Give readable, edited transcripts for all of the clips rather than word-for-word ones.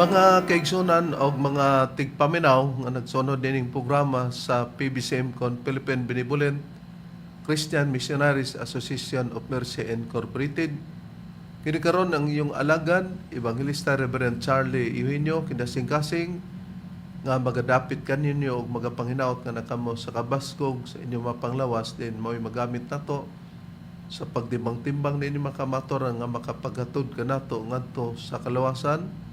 Mga kaigsunan og mga tigpaminaw nga nagsunod dining programa sa PBCM kon Philippine Benevolent Christian Missionaries Association of Mercy Incorporated. Kini karon ang iyong alagad, Evangelista Reverend Charlie Eugenio, kinasing-kasing nga magadapit kaninyo og magapanginaot nga nakamo sa kabaskog sa inyong mapanglawas din mao'y magamit nato sa pagtimbang-timbang ninyo makamatoran nga makapaghatod kanato ngadto sa kalawasan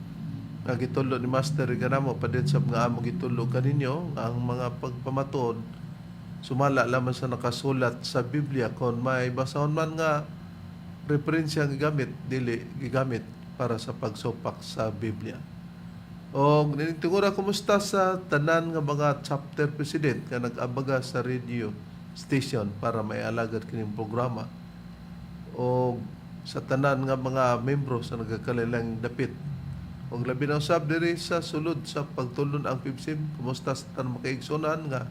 nga gitulo ni Master Riganamo padin sa mga among gitulo kaninyo ang mga pagpamatuod sumala lamang sa nakasulat sa Biblia. Kon may basahon man nga referensya ang gigamit, dili gigamit para sa pagsupak sa Biblia. O tingura, kumusta sa tanan nga mga chapter president nga nag-abaga sa radio station para maialagad kining programa, o sa tanan nga mga membro sa nagakalilang dapit, og labi na usab diri sa sulod sa pagtulon ang PBCM? Kumusta sa tanan makaigsunan nga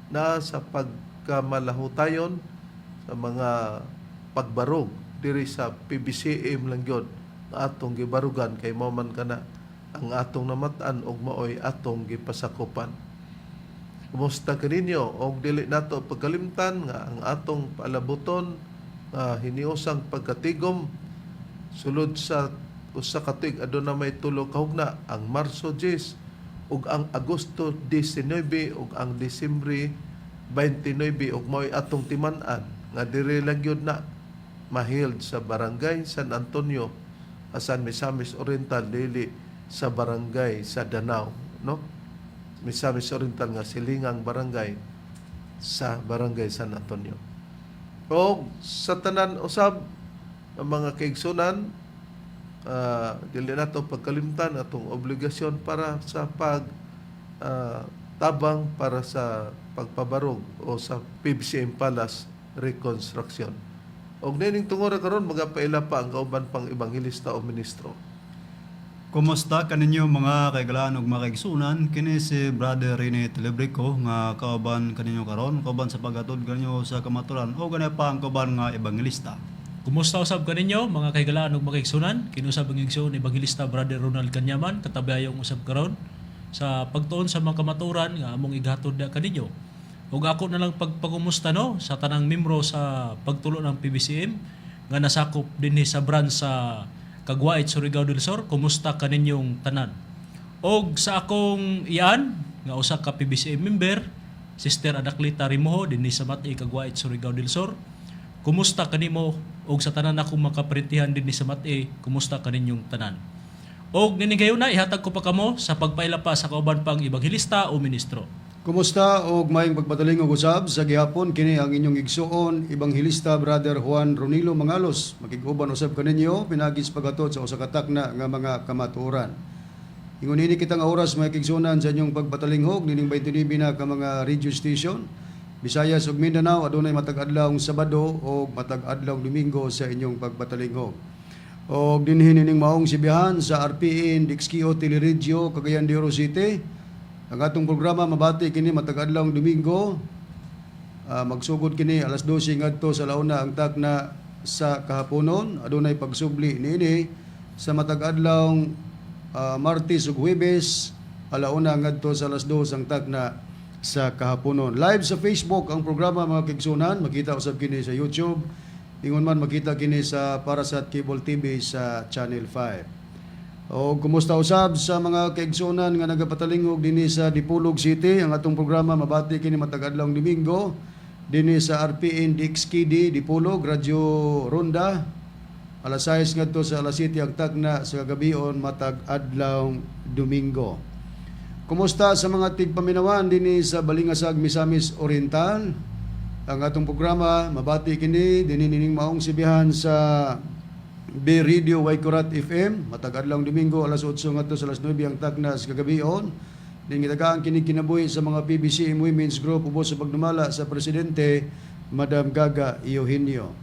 na sa pagkamalahutayon sa mga pagbarog diri sa PBCM lang gyud nga atong gibarugan, kay mao man kana ang atong namat-an ug maoy atong gipasakupan? Kumusta kaninyo? Og dili nato pagkalimtan nga ang atong paalabuton nga hiniusang pagkatigom sulod sa 1 ka tuig, aduna may tulo ka hugna, ang Marso 10 ug ang Agosto 19 ug ang Disyembre 29, ug mao'y atong timan-an nga diri lang gyud na ma-held sa Barangay San Antonio, Asan, Misamis Oriental, dili sa barangay sa Danao, no, Misamis Oriental nga silingang barangay sa Barangay San Antonio. Og sa tanan usab ang mga kaigsunan, dili nato pagkalimtan atong obligasyon para sa pag tabang para sa pagpabarog o sa PBCM Palace reconstruction. Og nining tungura karon, magapaila pa ang kauban pang ebanghelista o ministro. Kumusta kaninyo, mga kaigalaan ug mga kaigsunan? Kini si Brother Rene Telebrico nga kauban kaninyo karon, kauban sa paghatod kaninyo sa kamaturan o gani pa ang kauban nga ebanghelista. Kumusta usab kaninyo, mga kahigalaan ug mga kaigsunan? Kinusab ang igsoon Ebanghilista Brother Ronald Kanyaman, katabayong usab karon sa pagtuon sa mga kamaturan nga among ighatod na kaninyo. Ug ako na lang pagpangumusta, no, sa tanang membro sa pagtulo ng PBCM nga nasakop dinhi sa branch sa Cagwait, Surigao del Sur. Kumusta kaninyong tanan? Og sa akong iyan nga usa ka PBCM member, Sister Adaklita Rimoho dinhi sa Mati, Cagwait, Surigao del Sur. Kumusta kanimo og sa tanan akong makaparintihan dinhi sa Mati, kumusta kaninyong tanan? Og nining na ihatag ko pa kamo sa pagpaila pa sa kauban pang ebanghelista o ministro. Kumusta og maayong pagpatalingog usab sa gihapon. Kini ang inyong igsuon Ebanghelista Brother Juan Ronilo Mangalos, makig-uban usab kaninyo pinaagi sa paghatod sa usa ka takna nga mga kamatuoran. Ingon nini kitang oras, mga kaigsunan, sa inyong pagpatalinghog nining 29 na ka mga radio station, Visayas ug Mindanao, adunay matag adlaw Sabado ug matag adlaw Domingo sa inyong pagpatalinghog. Og dinhi nining maong sibihan sa RPN DXKO Teleradyo, Cagayan de Oro City. Ang atong programa mabati kini matag adlaw Domingo. Magsugod kini alas 12 ngadto sa 1 ang takna sa kahaponon. Adunay pagsubli niini sa matag adlaw Martes ug Huwebes, 1 ngadto sa alas 2 ang takna sa kahaponon. Live sa Facebook ang programa, mga kaigsunan, makita usab kini sa YouTube. Ingon man makita kini sa Parasat Cable TV sa Channel 5. O kumusta usab sa mga kaigsunan nga nagapatalingog dinhi sa Dipolog City? Ang atong programa mabati kini matag adlaw Domingo dinhi sa RPN DXKD Dipolog, Radyo Ronda, alas 6 ngadto sa alas 7 ang tagna sa kagabion matag adlaw Domingo. Kumusta sa mga tigpaminawan dinhi sa Balingasag, Misamis Oriental? Ang atong programa mabati kini dinhi nining maong sibihan sa B Radio Waikurat FM matag adlaw Domingo, alas 8 ngadto sa alas 9 ang tagna sa kagabion. Ning gitagaan kini kinabuhi sa mga PBCM Women's Group ubos sa pagdumala sa presidente, Madam Gaga Eugenio.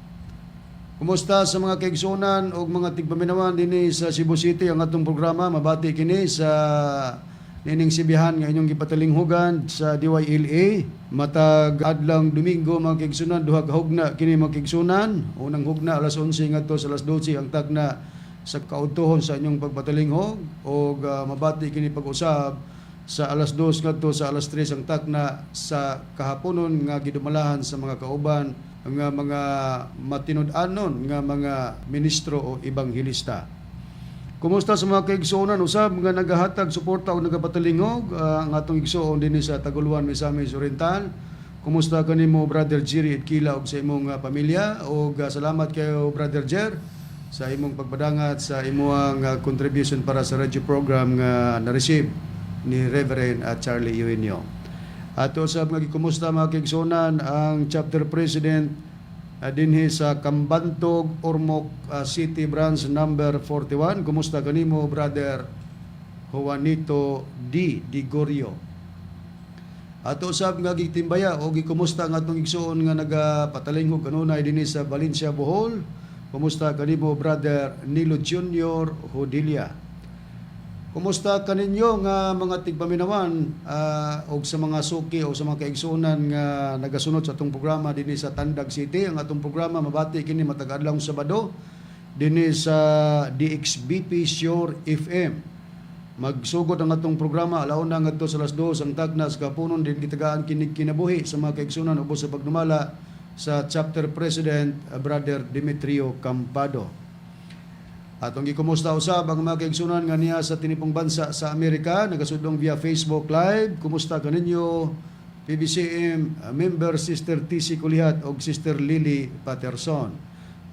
Kumusta sa mga kaigsunan ug mga tigpaminawan dinhi sa Cebu City? Ang atong programa mabati kini sa nining sibihan nga inyong gipatalinghugan sa DYLA matag adlaw Domingo, mga kaigsunan, duha ka hugna kini, mga kaigsunan. Unang hugna, alas 11 ngadto sa alas 12 ang tagna. Sa kaudtohon sa inyong pagpatalinghog og mabati kini pag-usab sa alas 2 ngadto sa alas 3 ang takna sa kahaponon nga gidumalahan sa mga kauban nga mga matinud-anon nga mga ministro o ebanghelista. Kumusta sa mga kaigsuonan usab nga nagahatag suporta o nagapatalingog ang atong igsuon dinhi sa Taguluan, Misamis Oriental. Kumusta kanimo, Brother Jerry Edkila, ug sa imong pamilya, ug salamat kayo, Brother Jer, sa imong pagpadangat sa imong contribution para sa radio program nga na-receive ni Reverend Charlie Eugenio. Ato sa mga gikumusta, mga kaigsuonan, ang chapter president dinhi sa Kambantog, Ormoc City Branch number 41. Kumusta kanimo, Brother Juanito D. Digorio? Ato sab nga gitimbaya o gikumusta ang atong igsuon nga nagapatalinghog kanunay dinhi sa Valencia, Bohol. Kumusta kanimo, Brother Nilo Junior Hodilia? Kumusta kaninyo nga mga tigpaminawan og sa mga suki o sa mga kaigsuonan nga nagasunod sa atong programa dinhi sa Tandag City? Ang atong programa mabati kini matag adlaw Sabado dinhi sa DXBP Shore FM. Magsugod ang atong programa alauna ngadto sa alas 2 ang tagna sa kapunon din gitagaan kinig kinabuhi sa mga kaigsuonan ubos sa pagdumala sa chapter president Brother Demetrio Campado. Atong gikumusta usab ang mga kaigsunan nga niya sa tinipong bansa sa Amerika nagasudlong via Facebook Live. Kumusta kaninyo, PBCM member Sister TC Kulihat og Sister Lily Patterson?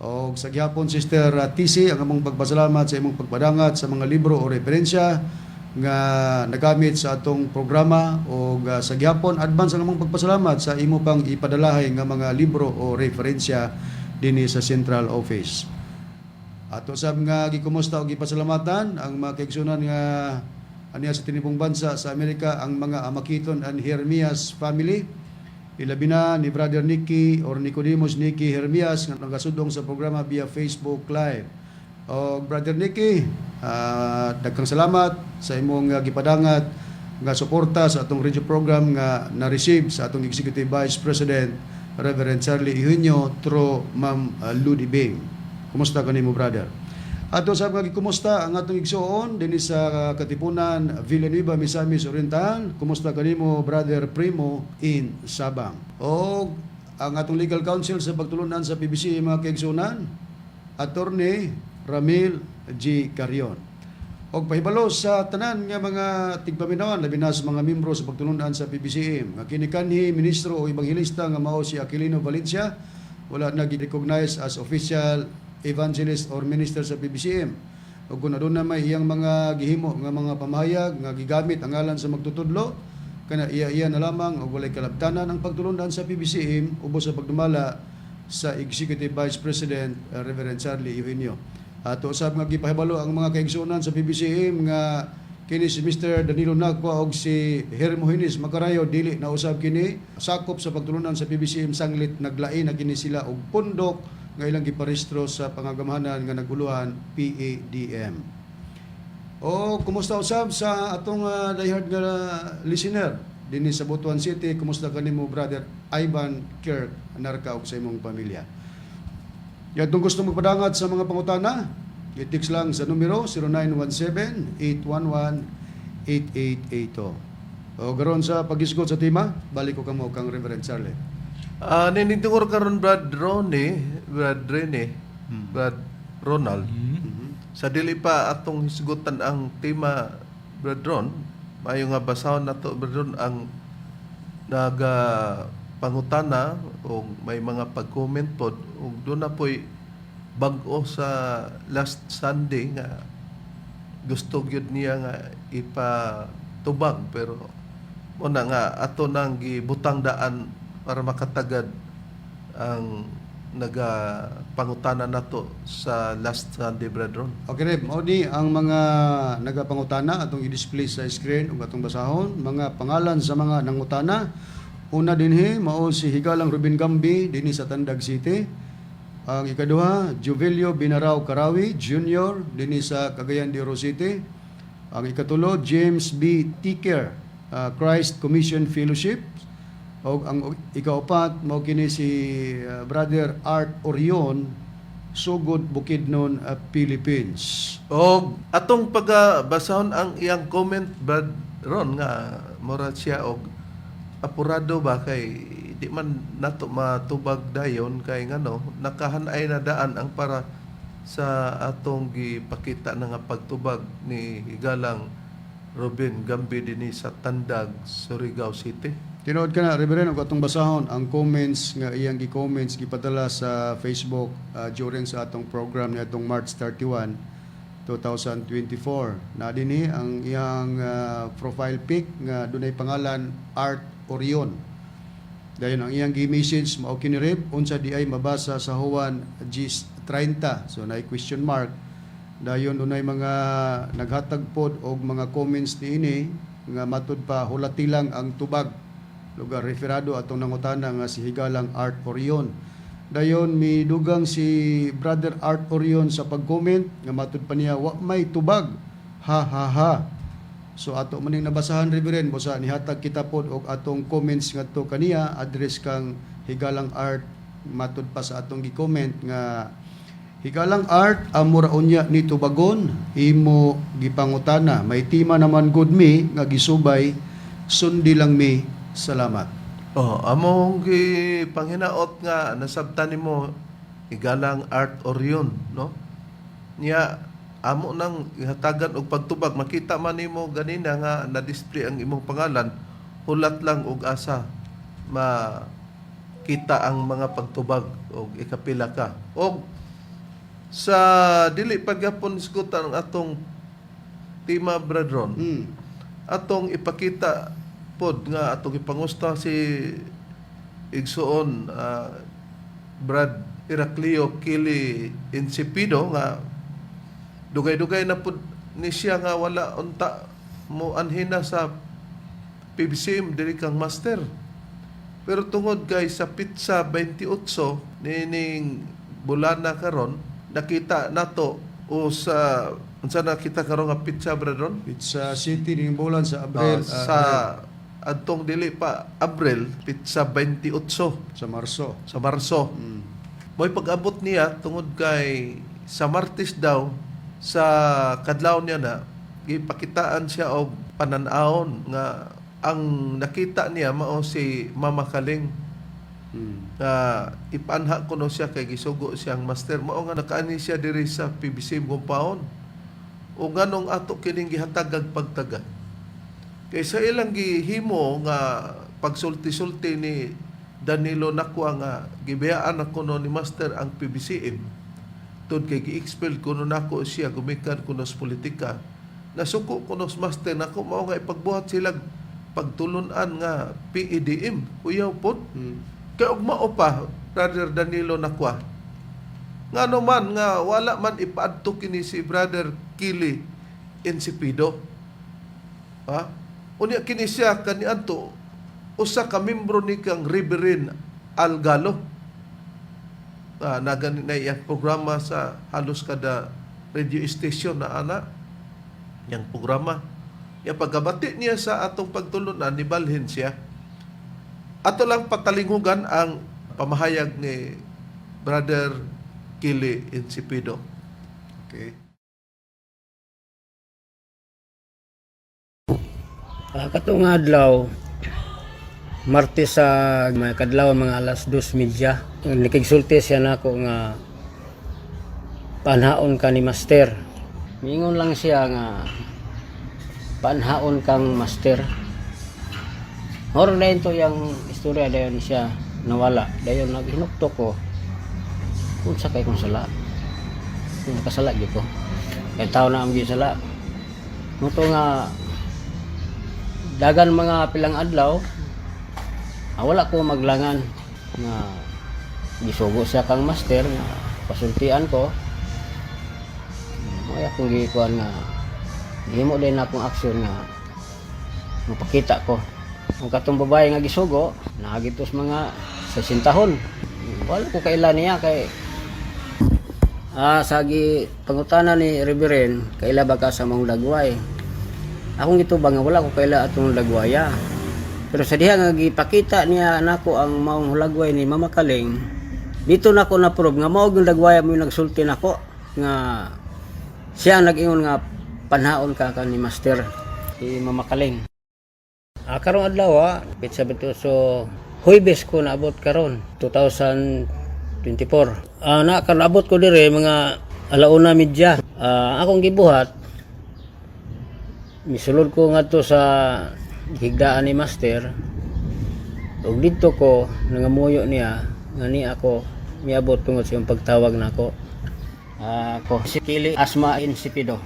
Og sa gihapon, Sister TC, ang among pagpasalamat sa imong pagpadangat sa mga libro o referensya nga nagamit sa atong programa, og sa gihapon advance ang among pagpasalamat sa imo pang ipadalahay nga mga libro o referensya dinhi sa central office. Ato sab nga gikumusta og gipasalamatan ang mga kaigsunan nga aniya sa tinibong bansa sa Amerika, ang mga Amakiton and Hermias family. Ilabi na ni Brother Nicky or Nicodemus Nicky Hermias nga nagasudong sa programa via Facebook Live. O Brother Nicky, daghang salamat sa imong gipadangat nga suporta sa atong radio program nga na-receive sa atong Executive Vice President Reverend Charlie Eugenio through Ma'am Ludi Bing. Kumusta kanimo, brother? Ato sa mga kumusta ang atong igsuon dinhi sa Katipunan, Villanueva, Misamis Oriental. Kumusta kanimo, Brother Primo in Sabang? O ang atong legal counsel sa pagtulunan sa PBC, mga kaigsuonan, Attorney Ramil G. Carion. Og pahibalo sa tanan nga mga tigpaminawan, labi na sa mga membro sa pagtulunan sa PBCM, nga kini kanhi ministro o ebanghelista nga mao si Aquilino Valencia wala na gi-recognize as official evangelist or minister sa PBCM. Ug kung aduna may iyang mga gihimo nga mga pamahayag nga gigamit ang ngalan sa magtutudlo, kana iya-iya na lamang ug walay kalabtanan ang pagtulunan sa PBCM ubos sa pagdumala sa Executive Vice President Reverend Charlie Eugenio. Ato usab nga gipahibalo ang mga kaigsuonan sa PBCM nga kini si Mr. Danilo Nagwa og si Hermogenes Macarayo dili na usab kini sakop sa pagtulunan sa PBCM sanglit naglain na kini sila og pundok nga ilang giparehistro sa pangagamhanan nga naguluhan PADM. O kumusta usab sa atong diehard nga listener dinhi sa Butuan City? Kumusta kanimo, Brother Ivan Kirk Narca, ug sa imong pamilya? Yadtong gusto magpadangat sa mga pangutana, i-text lang sa numero 0917-811-8882. O garon sa paghisgot sa tema, balik ko kamo kang Reverend Charlie. Niningtungor karon, Brad Ronnie, Brad Rene, Brad Ronald. Sa dili pa atong hisgutan ang tema, Brad Ron, maayo nga basahon nato, Brad Ron, ang naga pangutana o may mga pag-comment pod, ug doon na po'y bag-o sa last Sunday nga gusto gyud niya nga ipatubag, pero mo na nga ato nang gibutang daan para makatagad ang naga pangutana nato sa last Sunday, Brad Ron. Okay, Reb, mao ni ang mga nagapangutana, atong i-display sa screen ug atong basahon mga pangalan sa mga nangutana. Una dinhi mao si Higalang Ruben Gambi dinhi sa Tandag City. Ang ikaduha, Juvelio Binaraw Karawi Jr. dinhi sa Cagayan de Oro City. Ang ikatulo, James B. Ticker, Christ Commission Fellowship. O ang ikaupat mao kini si Brother Art Orion. Sogod, Bukidnon, Philippines. Og atong pagabasahon ang iyang comment, Brad Ron, nga mura siya og apurado ba kay di man nato matubag dayon kay ngano nakahanay na daan ang para sa atong gipakita na nga pagtubag ni Higalang Robin Gambi dinhi sa Tandag, Surigao City. Tinuod ka na, Reverend, og atong basahon ang comments nga iyang gi-comments gipadala sa Facebook during sa atong program niadtong March 31, 2024. Na dinhi ang iyang profile pic nga dunay pangalan Art Orion. Dayon ang iyang gi-message mao kini, Reb, unsa di ay mabasa sa Juan 10:30. So naay question mark. Dayon dunay mga naghatag pod og mga comments niini nga matud pa hulati lang ang tubag. Lugar referado atong nangutana nga si Higalang Art Orion. Dayon midugang si Brother Art Orion sa pag-comment nga matud pa niya wa may tubag. Ha ha ha. So ato maning nabasahan, Reverend, busa nihatag kita pod og atong comments ngadto kaniya address kang Higalang Art, matud pa sa atong gi-comment nga Higalang Art, amo ra unya ni tubagon imo gipangutana, may tima naman gud mi nga gisubay, sundi lang mi, salamat. Oh, among gipanghinaot nga nasabtan nimo, Igalang Art Orion, no? Nya amo nang ihatagan og pagtubag, makita man nimo ganina nga na-display ang imong pangalan, hulat lang og asa makita ang mga pagtubag og ikapila ka. Og sa dili pagyapon isgutan ang atong tema, Brethren, atong ipakita pod nga atong ipangusta si igsuon Brad Heraclio Kili Insipido nga dugay-dugay na pod ni siya nga wala unta mo anhina sa PBCM diri kang master. Pero tungod kay sa petsa 28 nining bulana karon nakita nato o sa unsa nakita karon nga petsa, Brethren? It's city ning bulan sa Abril, Sa adtong dili pa Abril, petsa 28 sa Marso. Sa Marso. Mo'y pag-abot niya tungod kay sa Martes daw sa kadlaw niya na gipakitaan siya og panan-awon nga ang nakita niya mao si Mama Kaling nga ipaanha kuno siya kay gisugo siyang master mao nga nakaani siya diri sa PBC compound. O nganong ato kining gihatagag pagtaga kay sa ilang gihimo nga pagsulti-sulti ni Danilo Nakwa nga gibiyaan na kuno ni master ang PBCM tud kay gi-expel kuno nako siya gumikan kuno sa politika, nasuko kuno sa master nako mao nga ipagbuhat sila pagtulun-an nga PEDM kuyaw pod. Kay ug mao pa, Brother Danilo Nakwa, ngano man nga wala man ipaadto kini si Brother Kili Insipido, ha? Unya kini siya kaniadto usa ka membro ni kang Reverend Algalo. Ah, nagani na iyang programa sa halos kada radio station na ana yang programa. Ya pagkabati niya sa atong pagtulunan nibalhin siya. Ato lang patalingugan ang pamahayag ni Brother Kili Insipido. Okay. Katong adlaw, Martes sa mga kadlaw, mga alas 2:30, nikigsulti siya nako nga panhaon ka ni master. Mingon lang siya nga panhaon kang master. Horror na to yung istorya, dayon siya nawala. Dayon naghinukto ko kung sa kay kung sala. Kung nakasala gyud ko. Kay tao na ang gyud sala. Muto nga dagan mga pilang adlaw, wala ko maglangan nga gisugo siya kang master nga pasultian ko. Mo akong gikuan nga gihimo din akong aksyon nga mapakita ko ang katong babae nga gisugo nagitos mga sa sintahon. Wala ko kaila niya kay sagi pangutana ni Reverend, kaila ba ka sa mong lagway? Akong gitubang nga wala ko kaila atong lagwaya. Pero sa diha nga gipakita niya nako ang maong hulagway ni Mama Kaling, Dito na ko na-prove nga mao gyud nagwaya mo yung nagsulti nako nga siya ang nag-ingon nga panhaon ka ka ni Master si Mama Kaling. Karong adlaw pitsa ba to? So Huwebes ko naabot karon 2024. Na karon abot ko dire mga 1:30. Akong gibuhat, misulod ko ngadto sa higdaan ni Master ug didto ko nangamuyo niya nga ni ako miabot tungod sa iyong pagtawag nako. Ako si Kili Asma Insipido.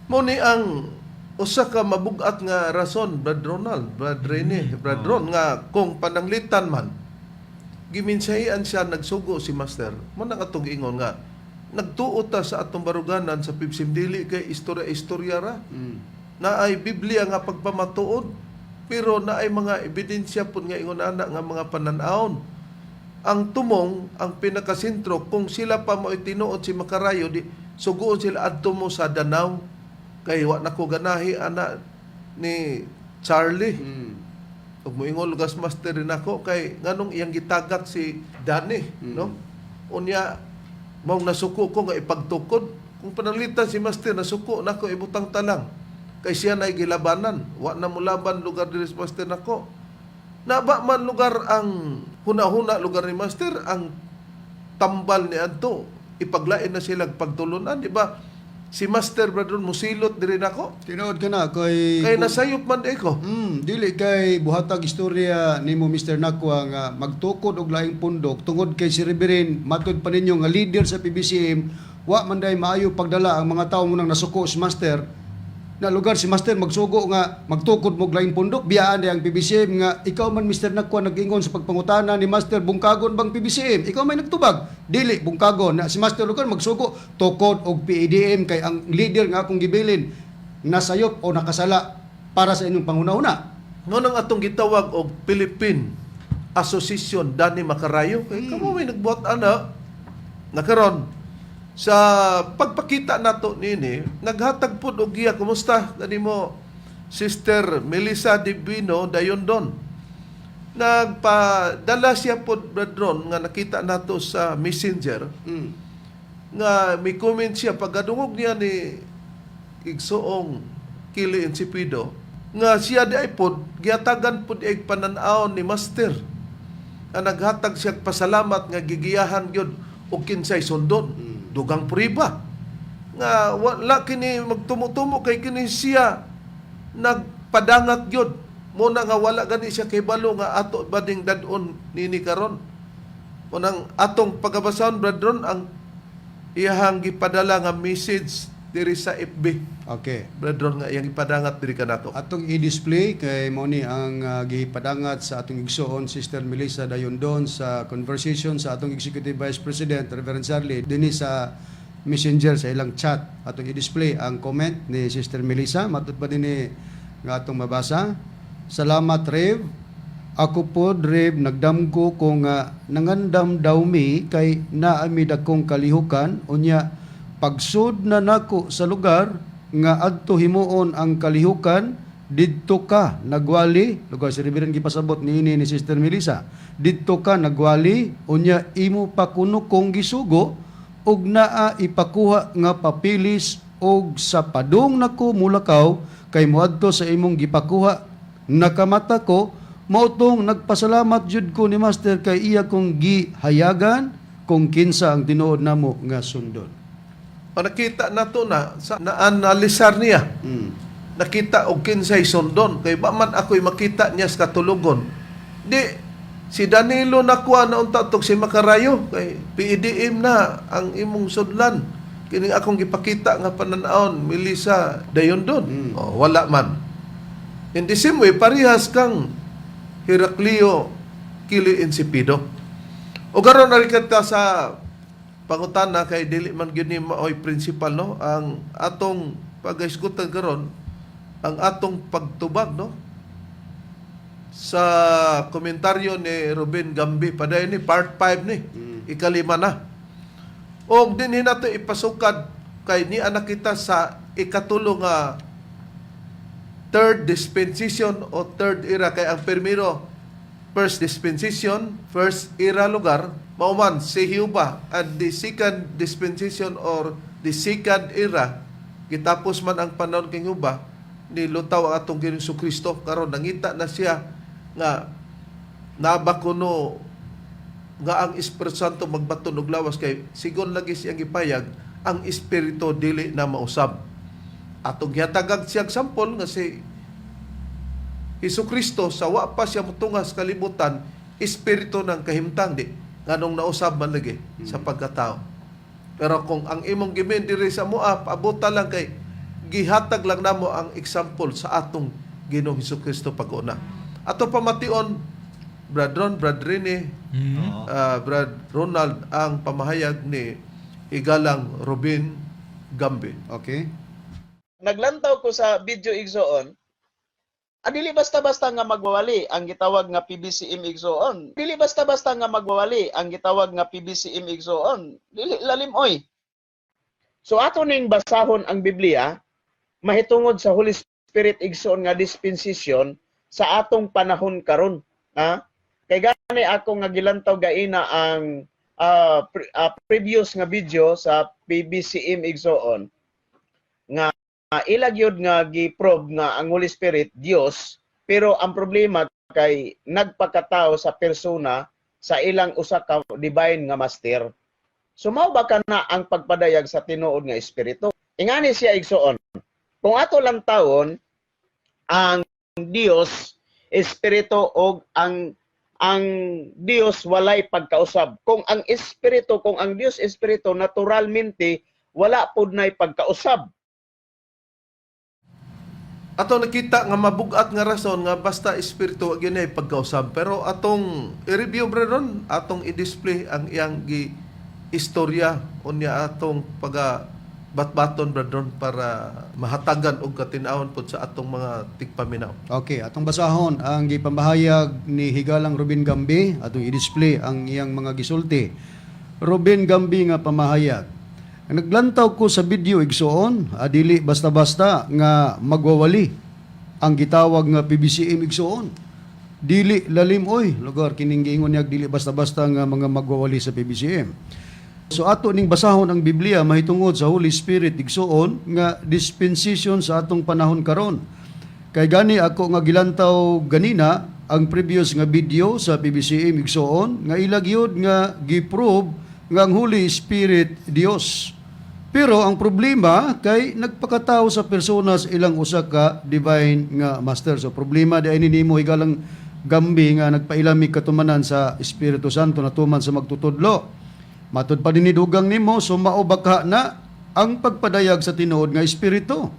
Mo ni ang usa ka mabugat nga rason, Brad Ronald, Brad Rene, Brad Ron, nga kung pananglitan man giminsahian siya nagsugo si Master, mo nang atong ingon nga nagtuo ta sa atong baruganan sa PIBSIM, dili kay istorya-istorya ra. Naay Biblia nga pagpamatuod, pero naay mga ebidensya pud nga ingon ana nga mga panan-awon. Ang tumong, ang pinakasentro, kung sila pa mo tinuod si Makarayo, di suguon sila adto mo sa Danau kay wa na ko ganahi ana ni Charlie. Ug moingon lugas Master rin ako kay nganong iyang gitagak si Danny, no? Unya maong nasuko ko nga ipagtukod. Kung pananglitan si Master nasuko nako ibutang talang kay siya nay gilabanan, wa na molaban lugar diri sa Master nako. Na ba man lugar ang huna-huna lugar ni Master ang tambal ni adto, ipaglain na sila pagtulunan, di ba? Si Master, brother, musilot diri nako. Tinuod ka na kay Kay nasayop man di ko. Dili kay buhatag istorya nimo, Mr. Nakwa, nga magtukod og laing pundok tungod kay si Reverend matud pa ninyo nga leader sa PBCM wa man day maayo pagdala ang mga tawo mo nang nasuko si Master na lugar si Master magsugo nga magtukod mo og laing pundok, biyaan day ang PBCM, nga ikaw man, Mr. Nakwa, nag-ingon sa pagpangutana ni Master, bungkagon bang PBCM? Ikaw may nagtubag dili bungkagon na si Master lugar magsugo tukod og PADM kay ang leader nga akong gibilin nasayop o nakasala para sa inyong panghuna-huna. No nang atong gitawag og Philippine Association Dani Makarayo kay kamo may nagbuhat ana na karon sa pagpakita nato nini naghatag pod og giya. Kumusta kanimo, Sister Melissa Divino Dayondon? Nagpadala siya pod, Bradron, nga nakita nato sa Messenger nga may comment siya pagkadungog niya ni igsoong Kili Insipido nga siya di ay pod gihatagan pod ay panan-awon ni Master nga naghatag siya pasalamat nga gigiyahan gyud og kinsay sundon, dugang priba nga wala kini magtumo-tumo kay kini siya nagpadangat gyud mo na nga wala gani siya kahibalo nga ato bading dad-on nini karon. Unang atong pagabasahon, Bradron, ang iyahang gipadala nga message diri sa FB. Bradron, nga iyang ipadangat diri kanato. Atong i-display kay mo ni ang gipadangat sa atong igsoon Sister Melissa Dayondon sa conversation sa atong Executive Vice President Reverend Charlie dinhi sa Messenger sa ilang chat. Atong i-display ang comment ni Sister Melissa matud pa dinhi nga atong mabasa. "Salamat, Rev. Ako po, Rev, nagdamgo ko nga nangandam daw mi kay naami dakong kalihukan. Unya pagsud na nako sa lugar nga adto himuon ang kalihukan, didto ka nagwali." Lugar si Reverend gipasabot niini ni Sister Melissa, "Didto ka nagwali, unya imo pa kuno kong gisugo og naa ipakuha nga papilis, og sa padung nako mulakaw kay moadto sa imong gipakuha, nakamata ko. Mao tong nagpasalamat jud ko ni Master kay iya kong gihayagan kung kinsa ang tinuod namo nga sundon." O nakita nato na sa naanalisar niya. Nakita og kinsay sundon kay ba man ako'y makita niya sa katulogon. Di si Danilo nakuha na unta tog si Makarayo kay PEDM na ang imong sudlan. Kining akong gipakita nga panan-awon, Melissa Dayondon. O, wala man. In the same way, parehas kang Heraclio Kili Insipido. O karon na kita sa pangutana kay dili man gyud ni maoy principal, no, ang atong pagaisgutan karon, ang atong pagtubag, no, sa komentaryo ni Ruben Gambi. Padayon ni part 5 ni, ikalima na. Og dinhi nato ipasukad kay ni anak kita sa ikatulo nga third dispensation o third era kay ang primero First dispensation, first era lugar, mauman si Jehovah and the second dispensation or the second era, gitapos man ang panahon kay Jehovah, nilutaw ang atong Ginoong Kristo. Karon nangita na siya nga naba kuno nga ang Espiritu Santo magbaton og lawas kay sigon lagi siyang gipayag ang espiritu dili na mausab. Atong gihatagag siyang sampol nga si Hesus Kristo sa wa pa siya motunga sa kalibutan, espiritu ng kahimtang di nganong nausab man lagi sa pagkatao. Pero kung ang imong gimin diri sa mua, paabota lang kay gihatag lang namo ang example sa atong Ginoong Hesus Kristo pag-una. Ato pamation, Brad Ron, Brad Rene, Brad Ronald, ang pamahayag ni Higalang Robin Gambe. Okay. Naglantaw ko sa video, igsoon. Dili basta-basta nga magwawali ang gitawag nga PBCM, igsoon. Dili basta-basta nga magwawali ang gitawag nga PBCM, igsoon. Dili lalim oy. So ato ning basahon ang Biblia mahitungod sa Holy Spirit, igsoon, nga dispensation sa atong panahon karon, ha? Kay gani ako nga gilantaw gaina ang previous nga video sa PBCM, igsoon, nga ila gyud nga gi-prove nga ang Holy Spirit Dios, pero ang problema kay nagpakatao sa persona sa ilang usa ka divine nga master. So mao ba kana ang pagpadayag sa tinuod nga espiritu? Ingani siya, igsoon. Kung ato lang tawon ang Dios espiritu og ang Dios walay pagkausab. Kung ang espiritu, kung ang Dios espiritu, naturalmente wala pud nay pagkausab. Ato nakita nga mabugat nga rason nga basta espiritu wa gyud pagkausab, pero atong i-review, Brad, atong i-display ang iyang gi istorya unya atong paga batbaton, Brad Ron, para mahatagan og katin-awon pod sa atong mga tigpaminaw. Okay, atong basahon ang gipamahayag ni Higalang Robin Gambi, atong i-display ang iyang mga gisulti. Robin Gambi nga pamahayag. Naglantaw ko sa video, igsoon, dili basta-basta nga magwawali ang gitawag nga PBCM, igsoon. Dili lalim oy, lugar kining giingon niya dili basta-basta nga mga magwawali sa PBCM. So ato ning basahon ang Biblia mahitungod sa Holy Spirit, igsoon, nga dispensation sa atong panahon karon. Kay gani ako nga gilantaw ganina ang previous nga video sa PBCM, igsoon, nga ila gyud nga gi-prove nga ang Holy Spirit Dios. Pero ang problema kay nagpakatao sa persona sa ilang usa ka divine nga master. So problema di ay nimo, Higalang Gambi, nga nagpailami katumanan sa Espiritu Santo natuman sa magtutudlo. Matud pa din dugang nimo, so mao ba ka na ang pagpadayag sa tinuod nga espiritu?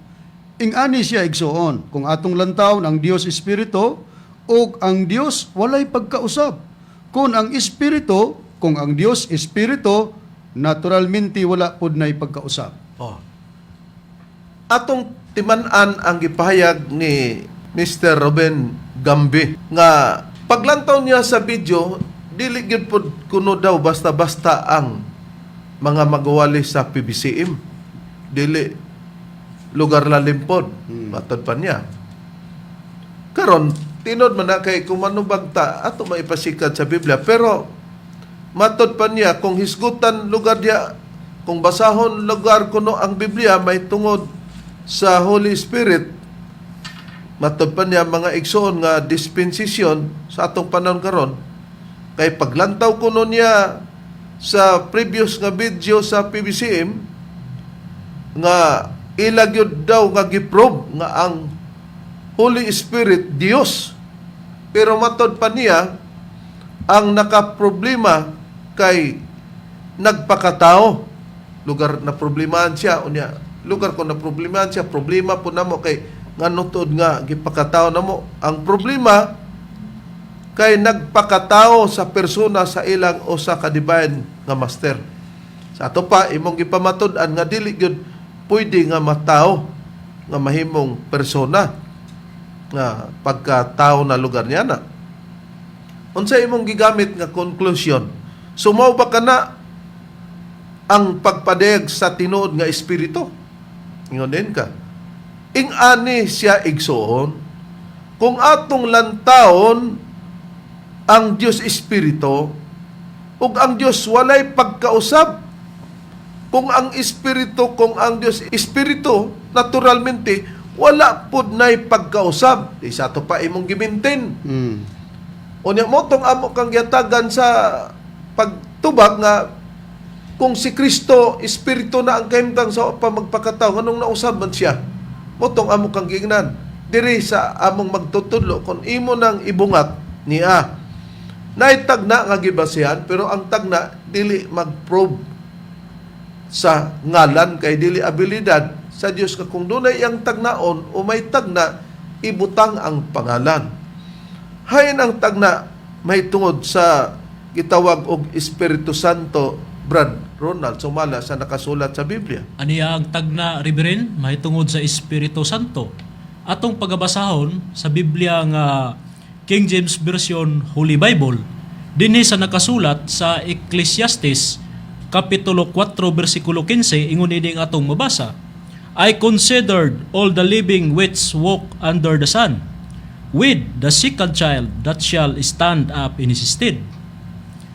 Ingani siya, igsoon, kung atong lantawon ang Dios espiritu ug ang Dios walay pagkausab. Kung ang espiritu, kung ang Dios espiritu, naturalmente wala pud nay pagkausab. Oh. Atong timan-an ang gipahayag ni Mr. Robin Gambi nga paglantaw niya sa video, dili gyud pod kuno daw basta-basta ang mga magwali sa PBCM. Dili lugar lalim pod, matod pa niya. Karon tinod man na kay kung manubag ta ato maipasikat sa Biblia, pero matod pa niya kung hisgutan lugar diya, kung basahon lugar kuno ang Biblia may tungod sa Holy Spirit, matod pa niya, mga igsoon, nga dispensation sa atong panahon karon kay paglantaw kuno niya sa previous nga video sa PBCM nga ila gyud daw nga gi-prove nga ang Holy Spirit Dios, pero matod pa niya ang nakaproblema kay nagpakatao lugar na problemahan siya. Unya lugar ko na problemahan siya, problema po namo kay ngano tuod nga gipakatao namo. Ang problema kay nagpakatao sa persona sa ilang usa ka divine nga master. Sa ato pa imong gipamatud-an nga dili gyud pwede nga matao nga mahimong persona nga pagkatao na lugar niya na. Unsa imong gigamit nga conclusion? Sumaw ba kana ang pagpadayag sa tinuod nga espiritu? Ingon din ka. Ing-ani siya, igsoon, kung atong lantawon Ang Dios espiritu ug ang Dios walay pagkausab. Kung ang espiritu, kung ang Dios espiritu, naturalmente wala pud nay pagkausab. Di sa ato pa imong gimintin. Unya mo tong amo kang giatagan sa pagtubag nga kung si Kristo espiritu na ang kahimtang sa pa magpakatao, nganong nausab man siya? Mo tong amo kang giingnan diri sa among magtutudlo, kung imo nang ibungat niya, naitagna nga gibasihan, pero ang tagna dili mag-probe sa ngalan kay dili abilidad sa Dios ka kung dunay iyang tagnaon o may tagna ibutang ang pangalan. Hain ang tagna may tungod sa gitawag og Espiritu Santo, Brad Ronald, sumala sa nakasulat sa Biblia. Aniya ang tagna, Reverend, mahitungod sa Espiritu Santo. Atong pagabasahon sa Biblia nga King James Version Holy Bible, dinhi sa nakasulat sa Ecclesiastes Kapitulo 4 versikulo 15, ingon ini ang atong mabasa. "I considered all the living which walk under the sun, with the second child that shall stand up in his stead."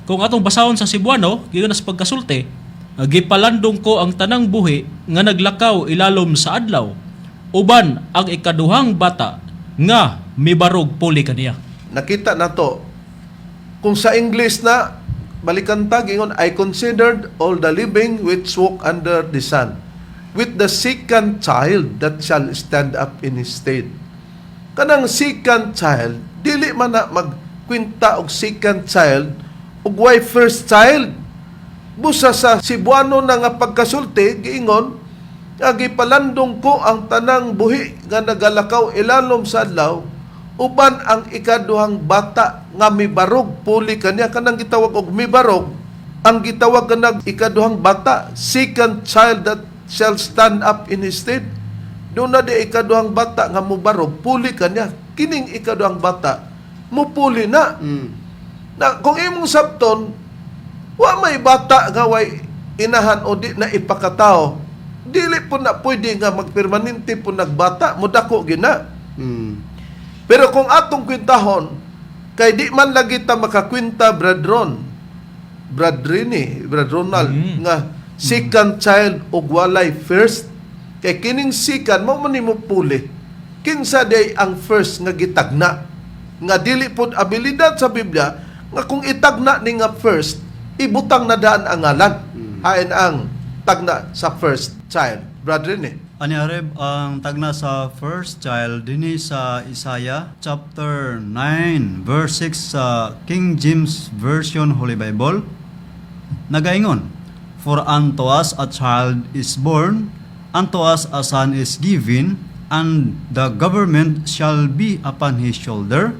Kung atong basahon sa Cebuano, giyon sa pagkasulti, "Gipalandong ko ang tanang buhi nga naglakaw ilalom sa adlaw, uban ang ikaduhang bata nga mibarog puli kaniya." Nakita nato kung sa English na balikan ta, ingon, "I considered all the living which walk under the sun, with the second child that shall stand up in his stead." Kanang second child, dili man na magkwinta og second child ug way first child. Busa sa Cebuano na nga pagkasulti, giingon nga "Gipalandong ko ang tanang buhi nga nagalakaw ilalom sa adlaw uban ang ikaduhang bata nga mibarog puli kaniya." Kanang gitawag og mibarog, ang gitawag kanang ikaduhang bata, second child that shall stand up in his stead. Doon na di ikaduhang bata nga mubarog puli kaniya. Kining ikaduhang bata mupuli na. Na kung imong sabton wa may bata nga way inahan o di na ipakatao, dili po na pwede nga magpermanente po nagbata, mudako gina. Pero kung atong kwintahon, kay di man lagi ta makakwinta, Brad Ron, Brad Rini, Brad Ronald, nga second child ug walay first, kay kining second mao man nimo puli. Kinsa day ang first nga gitagna? Nga dili pod abilidad sa Biblia nga kung itagna ni nga first, ibutang na daan ang ngalan. Hain ang tagna sa first child, Brad Rini? Ani, Reb, ang tagna sa first child dinhi sa Isaiah chapter 9 verse 6 sa King James Version Holy Bible nagaingon, "For unto us a child is born, unto us a son is given, and the government shall be upon his shoulder,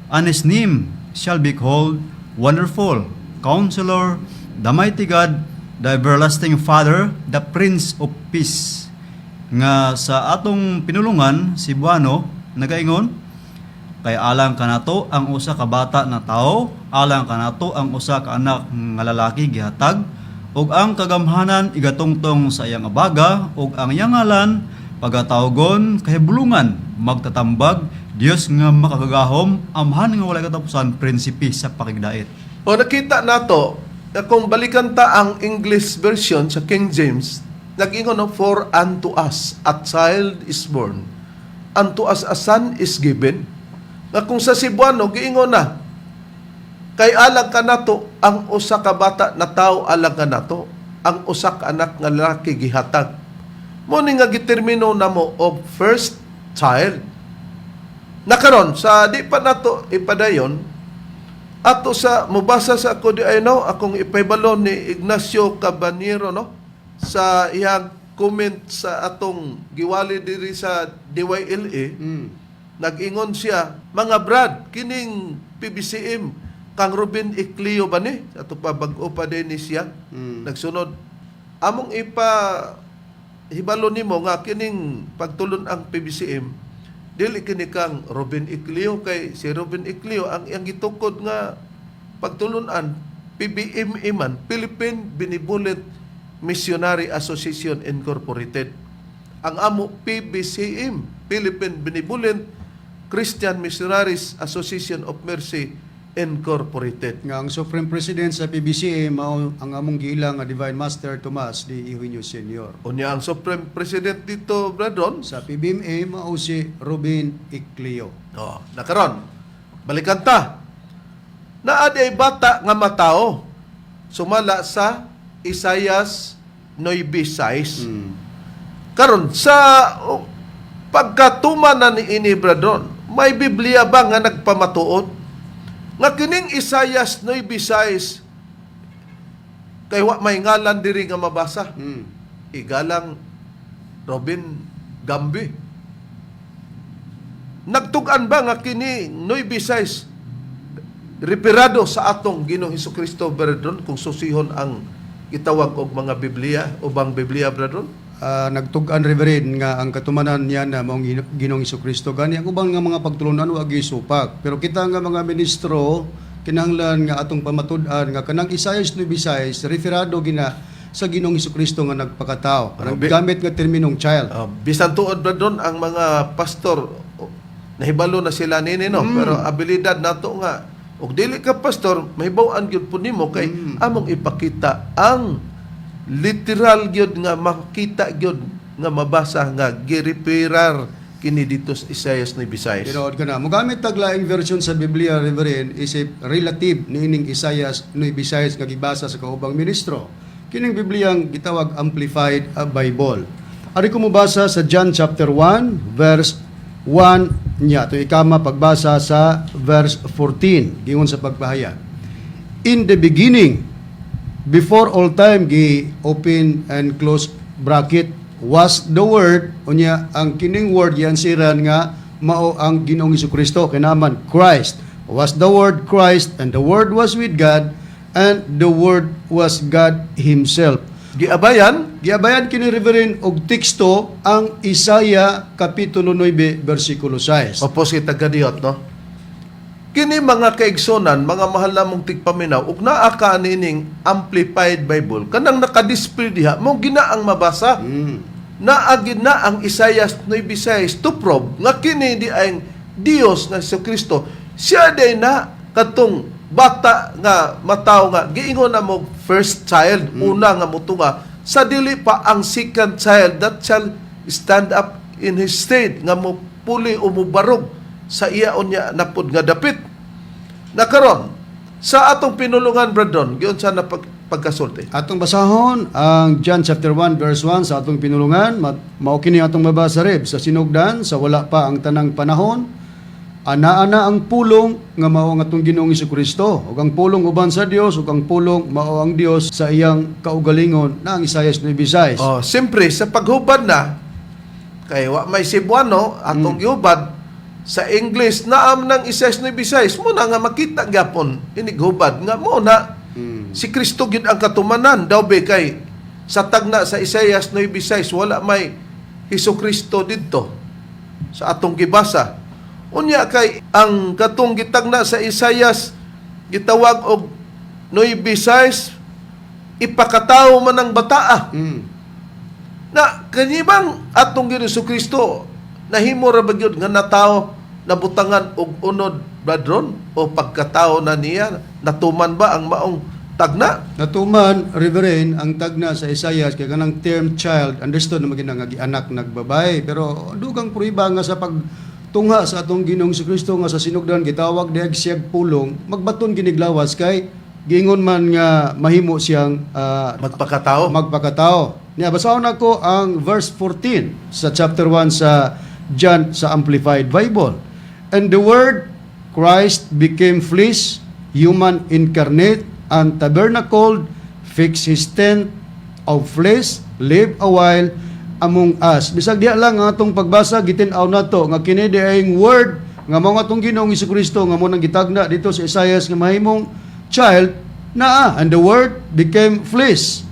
and his name shall be called Wonderful Counselor, the Mighty God, the Everlasting Father, the Prince of Peace." Nga sa atong pinulungan Cebuano nagaingon, "Kay alang kanato ang usa ka bata na tao, alang kanato ang usa ka anak nga lalaki gihatag, ug ang kagamhanan igatungtong sa iyang abaga, ug ang iyang ngalan pagatawgon Kahibulungan, Magtatambag, Dios nga Makagagahom, Amahan nga Walay Katapusan, Prinsipe sa Pakigdait." O nakita nato na kung balikan ta ang English version sa King James, nag-ingon no, "For unto us a child is born, unto us a son is given." Nga kung sa Cebuano, giingon na, "Kay alang kanato ang usa ka bata na tao, alang kanato ang usa ka anak nga lalaki gihatag." Mo ni nga gitermino namo og first child. Nakaron sa di pa nato ipadayon, ato sa mubasa sa ako di ay no, akong ipahibalo ni Ignacio Cabanero no sa iyang comment sa atong giwali diri sa DYLA. Nag-ingon siya, "Mga brad, kining PBCM kang Ruben Ecleo ba ni?" Ato pa, bag-o pa din ni siya. Nagsunod, among ipa hibalo nimo nga kining pagtulon ang PBCM dili kini kang Ruben Ecleo, kay si Ruben Ecleo ang iyang gitukod nga pagtulunan PBMA man, Philippine Benevolent Missionary Association Incorporated. Ang amo PBCM, Philippine Benevolent Christian Missionaries Association of Mercy Incorporated. Nga ang Supreme President sa PBCM mao ang among giila nga Divine Master Tomas D. Eugenio Sr. Unya ang Supreme President dito, Bradron. Sa PBMA mao si Ruben Icleo. Oh, nakaron. Balikan ta. Naa di ay bata nga matao sumala sa Isaias 9:6. Karon sa oh, pagkatuma na ni ini, Bradron, may Biblia ba nga nagpamatuod nga kining Isaias 9:6 kay wa may ngalan diri nga mabasa? Igalang Robin Gambi. Nagtug-an ba nga kini 9:6 referado sa atong Ginoong Hesukristo, brethren, kung susihon ang gitawag og mga Biblia ubang Biblia, brethren? Nagtug-an, Reverend, nga ang katumanan niya na maong Ginoong Kristo. Gani ang ubang nga mga pagtulunan wa gisupak. Pero kita nga mga ministro kinahanglan nga atong pamatud-an nga kanang Isaias 9:6 referado gina sa Ginoong Kristo nga nagpakatao. Kanang gamit nga terminong child. Bisan tuod, brethren, ang mga pastor, oh, nahibalo na sila nini, no, pero abilidad nato nga og dili ka pastor mahibaw-an gyud pud nimo kay among ipakita ang literal gyud nga makita gyud nga mabasa nga gireferar kini dito sa Isaias 9:6. Tinuod ka na. Mugamit tag laing version sa Biblia, Reverend, isip relative niining Isaias 9:6 nga gibasa sa kaubang ministro. Kining Bibliang gitawag Amplified Bible. Ari ko mobasa sa John chapter 1 verse 1 niya to ikama pagbasa sa verse 14 gingon sa pagpahayag. In the beginning, before all time, gi open and close bracket, was the Word. Unya ang kining Word giansiran nga mao ang Ginoong Kristo, kinaman Christ. Was the Word Christ, and the Word was with God, and the Word was God himself. Giabayan. Giabayan kini, Reverend, og teksto ang Isaiah kapitulo 9 bersikulo 6. Opposite tagadiyot, no? Kini, mga kaigsonan, mga mahal namong tigpaminaw, ug naa ka nining Amplified Bible, kanang naka-display diha, mo gina ang mabasa. Naa gid na ang Isaiah 9:6 to prove nga kini di ang Dios nga si Kristo. Siya day na katong bata nga mataw nga giingon na mo first child, una nga mutunga sa dili pa ang second child that shall stand up in his stead, nga mo puli o mubarog sa iya unya napod nga dapit. Nakaron sa atong pinulungan, Bradon, giunsa na pagkasulti? Atong basahon ang John chapter 1 verse 1 sa atong pinulungan. Mao kini atong mabasa, Reb. Sa sinugdan, sa wala pa ang tanang panahon, ana-ana ang Pulong nga mao ang atong Ginoong Kristo, ug ang Pulong uban sa Dios, ug ang Pulong mao ang Dios. Sa iyang kaugalingon na ang Isaias 9:6. Oh, siyempre sa paghubad na kay wa may Cebuano atong gihubad sa English, naam ng Isaias 9:6 mo na nga makita gyapon inighubad nga mo na si Kristo gyud ang katumanan daw be, kay sa tagna sa Isaias 9:6 wala may Hesus Kristo didto sa atong gibasa. Unya kay ang katong gitagna sa Isaias gitawag og 9:6 ipakatao man ang bataa na kanibang atong Ginoong Kristo nahimo ra ba gyud nga natao, nabutangan og unod, bradron, o pagkatao na niya? Natuman ba ang maong tagna? Natuman, Reverend, ang tagna sa Isaias kay kanang term child understood naman gina nga gianak nagbabae, pero dugang prueba nga sa pagtungha sa atong Ginoong Kristo nga sa sinugdan gitawag diag siyag Pulong, magbaton giniglawas kay giingon man nga mahimo siyang magpakatao. Magpakatao. Niya basahon nako ang verse 14 sa chapter 1 sa John sa Amplified Bible. And the Word Christ became flesh, human incarnate, and tabernacled, fixed his tent of flesh, live a while among us. Bisag diya lang ang atong pagbasa, gitin-aw nato nga kini di ang Word nga mao nga atong Ginoong Kristo nga mo nang gitagna dito sa Isaias nga mahimong child naa. And the Word became flesh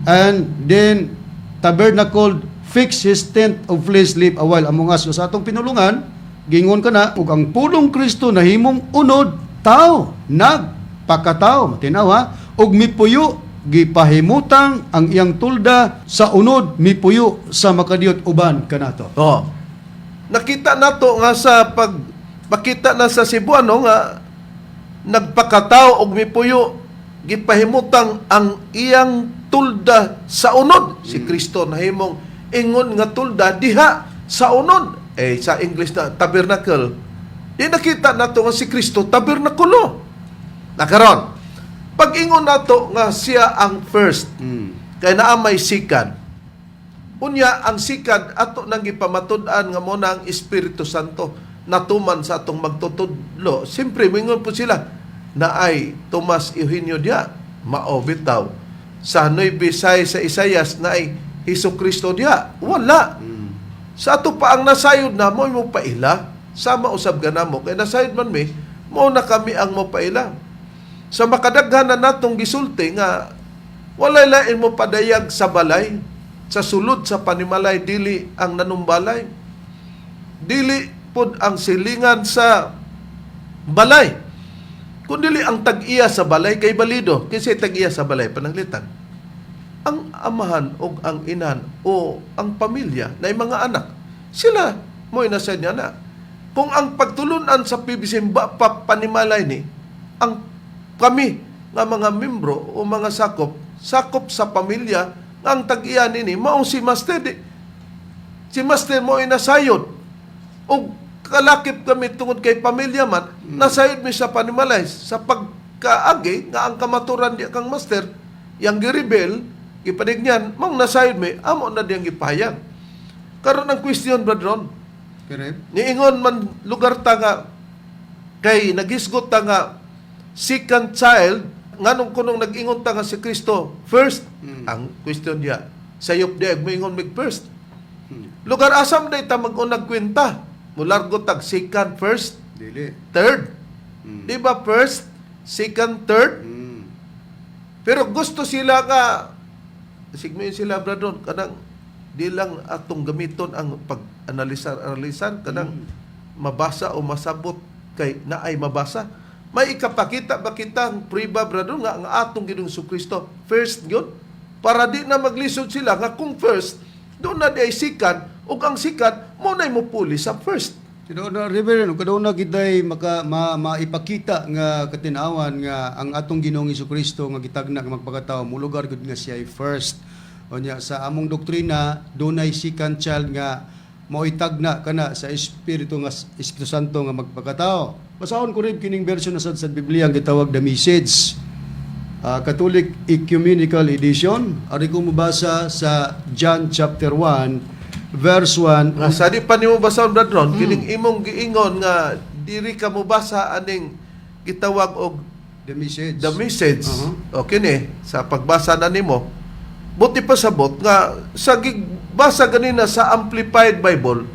and then tabernacled, fix his tent of flesh, live a while among us. So, sa atong pinulungan, gingon ka na ug ang Pulong Kristo nahimong unod, tao, nagpakatao, matinaw ha, ug mipuyo, gipahimutang ang iyang tulda sa unod, mipuyo sa makadiyot uban kanato. Oh. Nakita nato nga sa pag pakita na sa Cebuano nga Nagpakatao og mipuyo, gipahimutang ang iyang tulda sa unod. Si Kristo nahimong ingon nga tulda diha sa unod. Eh, sa English na tabernacle. Di nakita nato nga si Kristo tabernakulo. Nakaron, pag ingon nato nga siya ang first, kay naa may second. Unya, ang second ato nang gipamatud-an nga mo na ang Espiritu Santo natuman sa atong magtutudlo. Siyempre, mingon po sila na ay Tomas Eugenio diya, mao bitaw. Sa Nueva sa Isayas na ay Hesus Kristo diya, wala. Sa ato pa ang nasayod na mo mo paila, sama usab ganamo kay nasayod man mi, mao na kami ang mopaila. Sa makadaghan na natong gisulti nga walay lain mo padayag sa balay, sa sulod sa panimalay, dili ang nanumbalay. Dili pod ang silingan sa balay. Kun dili ang tag-iya sa balay kay balido, kinsa tag-iya sa balay pananglitan? Ang amahan o ang inahan o ang pamilya na mga anak. Sila mo nasa niya na. Kung ang pagtulunan sa PBC ba pa panimalay ni ang kami nga mga membro o mga sakop, sakop sa pamilya nga ang tag-iya nini mao si Master di, si Master mo ay nasayod o kalakip kami tungod kay pamilya man, nasayod mi sa panimalay sa pagkaagi nga ang kamaturan di kang Master yang girebel gipanigyan mong nasayod mi amo na diyang gipahayag. Karon ang question, Brother Ron, Correct. niingon man lugar ta nga kay nagisgot ta nga second child, nganong kunong nag-ingon ta nga si Kristo first? Ang question niya sayop diya moingon mig first. Lugar asam day ta mag-unag kwenta, mulargo tag second, first, Dili. third. Di ba first, second, third? Pero gusto sila nga sigmayon sila, Brother, kanang di lang atong gamiton ang pag-analisar analisan kanang mabasa o masabot kay naay mabasa. May ikapakita ba kita ang priba, brother, nga ang atong Ginoong Kristo first yun, para di na maglisod sila nga kung first doon na di ay second ug ang second mo na mupuli sa first. Tinuod na, Reverend, ug kaduna kitay maka maipakita nga katinawan nga ang atong Ginoong Kristo nga gitagna nga magpakatao mulugar gud nga siya ay first. Unya sa among doktrina dunay second child nga mao'y tagna kana sa Espiritu nga Espiritu Santo nga magpakatao. Basahon ko rin kining version na sad sa Biblia ang gitawag The Message. Catholic Ecumenical Edition. Ari ko mobasa sa John chapter 1 verse 1. Nga sa di pa nimo basahon, Brad Ron, kining imong giingon nga diri ka mobasa aning gitawag og The Message. The Message. Okay ni sa pagbasa na nimo. Buti pa sabot nga sa gigbasa ganina sa Amplified Bible,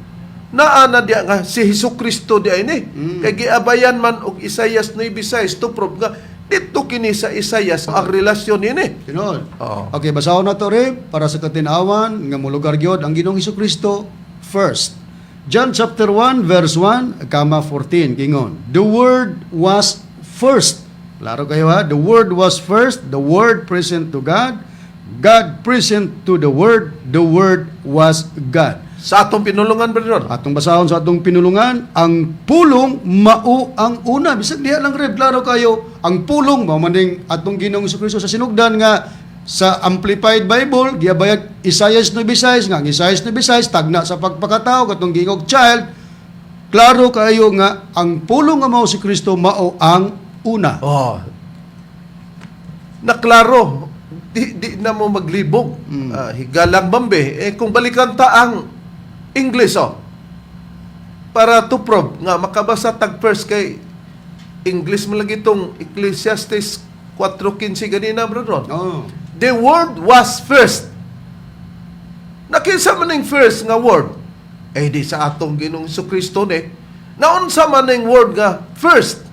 naa na diya nga si Hesus Kristo di ay ni. Kay giabayan man og Isaias 9:6 to prove nga dito kini sa Isaias ang relasyon nini. Tinuod. Oo. Okay, basahon na to Reb, para sa katinawan nga molugar gyud ang Ginoong Kristo first. John chapter 1 verse 1, comma 14 gingon. The Word was first. Klaro kayo ha? The Word was first, the Word present to God, God present to the Word was God. Sa atong pinulungan, Brother Ron. Atong basahon sa atong pinulungan, ang pulong mao ang una. Bisag diha lang Reb, klaro kayo, ang pulong mao maning atong Ginoong Kristo sa sinugdan nga sa Amplified Bible giabayag Isaiah 9:6 nga ang Isaiah 9:6 tagna sa pagpakatao katong gingog child. Klaro kayo nga ang pulong nga mao si Kristo mao ang una. Oh. Naklaro, di na mo maglibog. Ah, higalang bambe. Eh kung balikan ta ang English oh. Para to prove nga makabasa tag first kay English man lagi itong Ecclesiastes 4:15 ganina, Bro Ron. Oh. The Word was first. Nakinsa man ning first nga word? Eh di sa atong Ginoong Kristo ni. Naunsa man ning word nga first?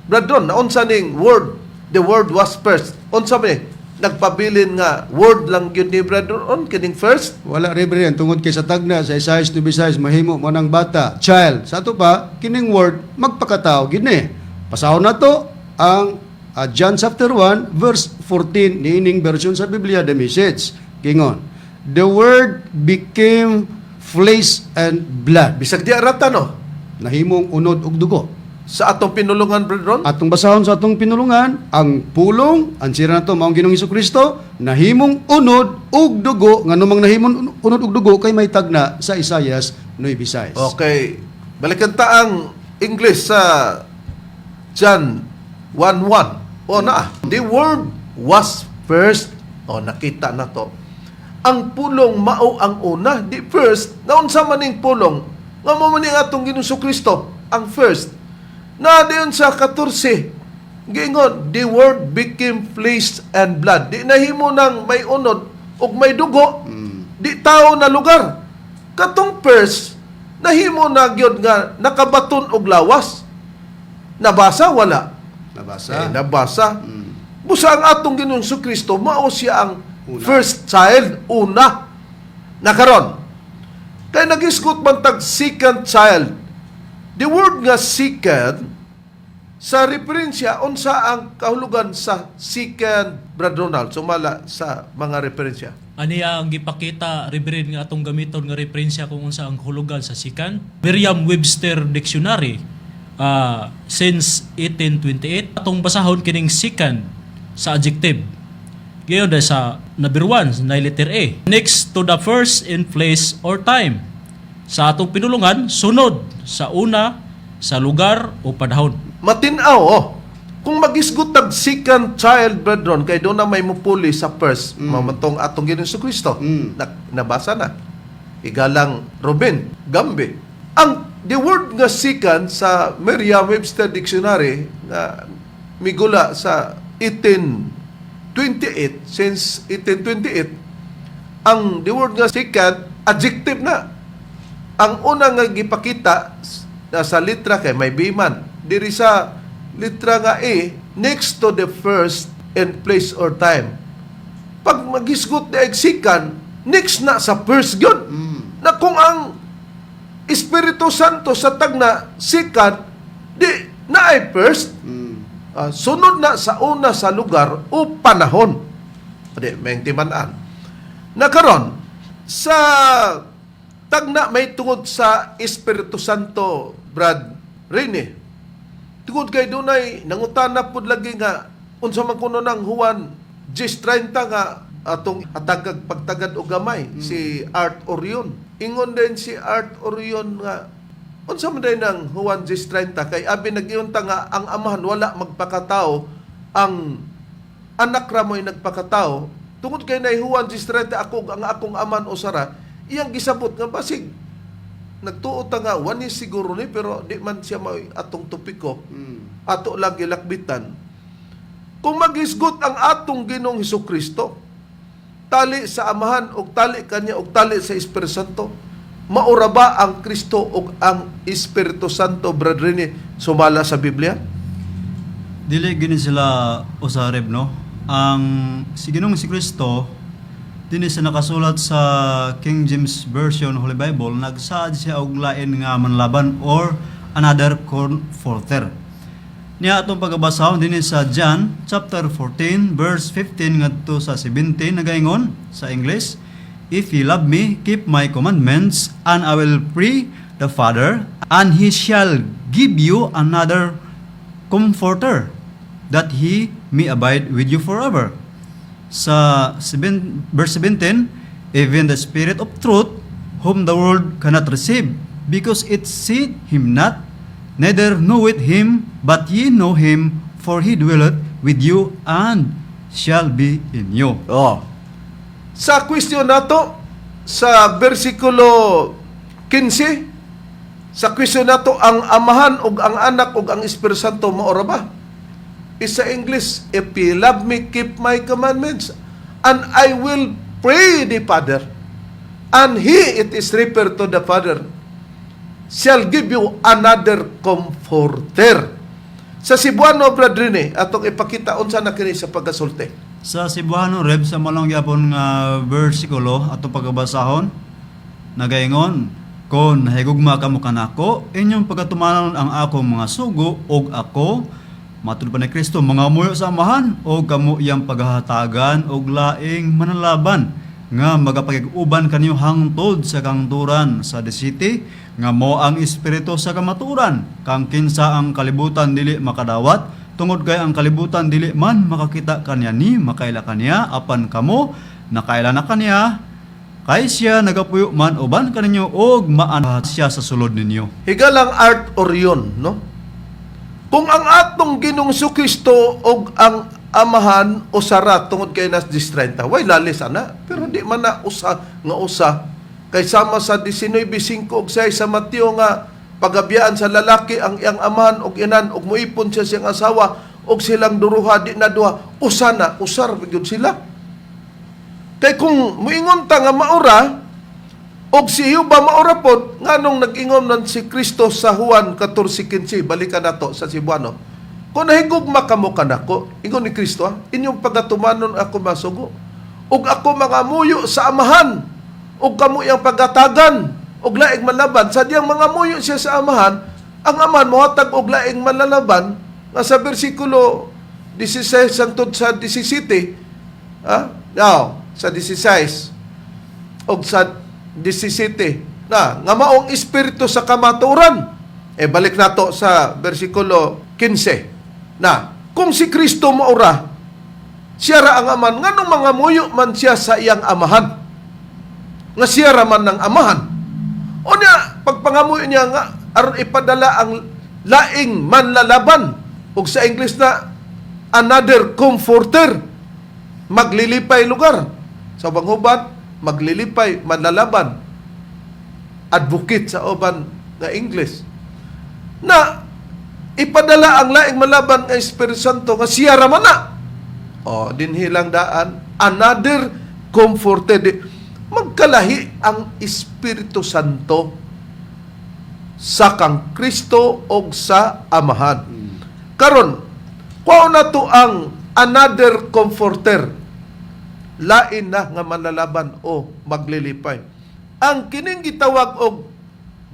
Brad Ron, naunsa ning word? The Word was first. Unsa man ni? Nagpabilin nga word lang gyud ni Brad Ron kining first? Wala, Reverend, tungod kay sa tagna sa Isaiah 9:6 mahimo mo ng bata, child. Sa ato pa kining Word magpakatao gid ni. Pasahon na to ang John chapter 1 verse 14 niining version sa Biblia The Message. Gingon. The Word became flesh and blood. Bisag di arata no. Nahimong unod og dugo. Sa atong pinulungan, Brother Ron? Atong basahon sa atong pinulungan, ang pulong, ang sira nato maong Ginoong Kristo, nahimong unod ug dugo, nganumang nahimong unod ug dugo kay may tagna sa Isayas 9:6. Okay. Balikan ta ang English sa John 1:1. O na, the word was first. O nakita na to. Ang pulong mao ang una, the first. Naunsa man ning pulong? Nga mo man ning atong Ginoong Kristo, ang first. Na diyon sa 14, giingon, the word became flesh and blood. Di nahimo nang may unod ug may dugo, di tao na lugar. Katong first, nahimo na gyud nga nakabaton og lawas. Nabasa wala? Nabasa. Eh, nabasa. Busa ang atong Ginoong Kristo mao siya ang Una. first child, una. Nakaron. Kay nagisgot man tag second child. The word nga second sa referensya unsa ang kahulugan sa second, Brad Ronald, sumala sa mga referensya? Aniya ang gipakita, Reverend, nga atong gamiton nga referensya kung unsa ang kahulugan sa second. Merriam-Webster Dictionary since 1828 atong basahon kining second sa adjective. Gayon dahil sa number 1 na letter A. Next to the first in place or time. Sa atong pinulungan, sunod sa una, sa lugar o panahon. Matinaw, oh. Kung magisgot tag second child, brethren, kay doon na may mupuli sa first, mamantong atong Ginoong Kristo. Na, nabasa na. Igalang Ruben, Gambe. Ang the word nga second sa Merriam-Webster Dictionary na migula sa 1828, since 1828, ang the word nga second, adjective na. Ang una nga gipakita na sa litra kay may biman. Diri sa litra nga A, next to the first in place or time. Pag magisgot ni second, next na sa first gyud. Na kung ang Espiritu Santo sa tagna second, di na ay first. Ah, sunod na sa una sa lugar o panahon. Di, may timan-an. Nakaron, sa tagna may tungod sa Espiritu Santo, Brad Rene. Tungod kay dunay nangutana pud lagi nga unsa man kuno nang Juan 10:30 nga atong hatagag pagtagad og gamay si Art Orion. Ingon din si Art Orion nga unsa man din ang Juan 10:30 kay abi nagyunta ta nga ang amahan wala magpakatao, ang anak ra mo'y nagpakatao. Tungod kay nay Juan 10:30, ako ang akong aman usara, iyang gisabot nga basig nagtuo ta nga wani siguro ni, pero di man siya mao'y atong topiko, ato lang gilakbitan. Kung magisgot ang atong Ginoong Hesus Kristo tali sa Amahan ug tali kanya ug tali sa Espiritu Santo, maura ba ang Kristo ug ang Espiritu Santo, Brad Rene, sumala sa Biblia? Dili gini sila usarib, no? Ang si Ginoong si Kristo dinhi sa nakasulat sa King James Version Holy Bible, nagsaad siya og lain nga manlaban or another comforter. Niya atong pagabasahon dinhi sa John chapter 14 verse 15 ngadto sa 17, nagaingon sa English, "If ye love me, keep my commandments, and I will pray the Father, and he shall give you another comforter, that he may abide with you forever." Sa 7, verse 17, "Even the Spirit of truth, whom the world cannot receive, because it seeth him not, neither knoweth him, but ye know him, for he dwelleth with you and shall be in you." Oh. Sa question nato sa versikulo 15, sa question nato ang Amahan ug ang Anak ug ang Espiritu Santo maora ba? Is sa English, "If ye love me, keep my commandments, and I will pray the Father, and he," it is referred to the Father, "shall give you another comforter." Sa Cebuano, Brad Rene, atong ipakita unsa na kini sa pagkasulti. Sa Cebuano, Reb, sa malong gyapon nga versikulo atong pagabasahon, nagaingon, "Kon nahigugma kamo kanako, inyong pagatumanon ang akong mga sugo, ug ako," matud pa ni Kristo, "mangamuyo sa Amahan ug kamo iyang paghahatagan og laing manalaban nga magapakig-uban kaninyo hangtod sa kangturan. Sa 17, nga mao ang Espiritu sa kamatuoran, kang kinsa ang kalibutan dili makadawat tungod kay ang kalibutan dili man makakita kaniya ni makaila kaniya, apan kamo nakaila na kaniya kay siya nagapuyo man uban kaninyo og maan siya sa sulod ninyo. Higalang Art Orion, no? Kung ang atong Ginoong Kristo og ang Amahan usara tungod kay nas 10:30, way lalis ana, pero di man na usa nga usa kay sama sa 19:5 ug 6 sa Mateo nga pagabiyaan sa lalaki ang iyang amahan og inan og moipon siya siyang asawa og silang duruha di na duha, usa na, usar gyud sila. Kay kung muingon ta nga maura og si Jehova maura pod, nganong nag-ingon man si Kristo sa Juan 14:15, balikan nato sa Cebuano. "Kung nahigugma kamo kanako," ingon ni Kristo, ah, "inyong pagatumanon ako masugo. Ug ako mangamuyo sa Amahan, ug kamo iyang pagatagan, og laing manlaban." Sa diyang mangamuyo siya sa Amahan, ang Amahan mohatag og laing manlalaban nga sa bersikulo 16 hangtod sa 17, ah, now, sa 16 og sa 17 na nga maong Espiritu sa kamatuoran. Eh balik nato sa bersikulo 15 na kung si Kristo maura, siya ra ang Aman, nganong mangamuyo man siya sa iyang Amahan nga siya ra man ng Amahan? O niya pagpangamuyo niya nga aron ipadala ang laing manlalaban ug sa English na another comforter, maglilipay lugar sa ubang hubad, maglilipay manlalaban, advocate sa uban nga English, na ipadala ang laing malaban nga Espiritu Santo nga siya ra man na. O dinhi lang daan, another comforter. Magkalahi ang Espiritu Santo sa kang Kristo og sa Amahan. Karon, kuha na to ang another comforter, lain na nga manlalaban o maglilipay. Ang kining gitawag og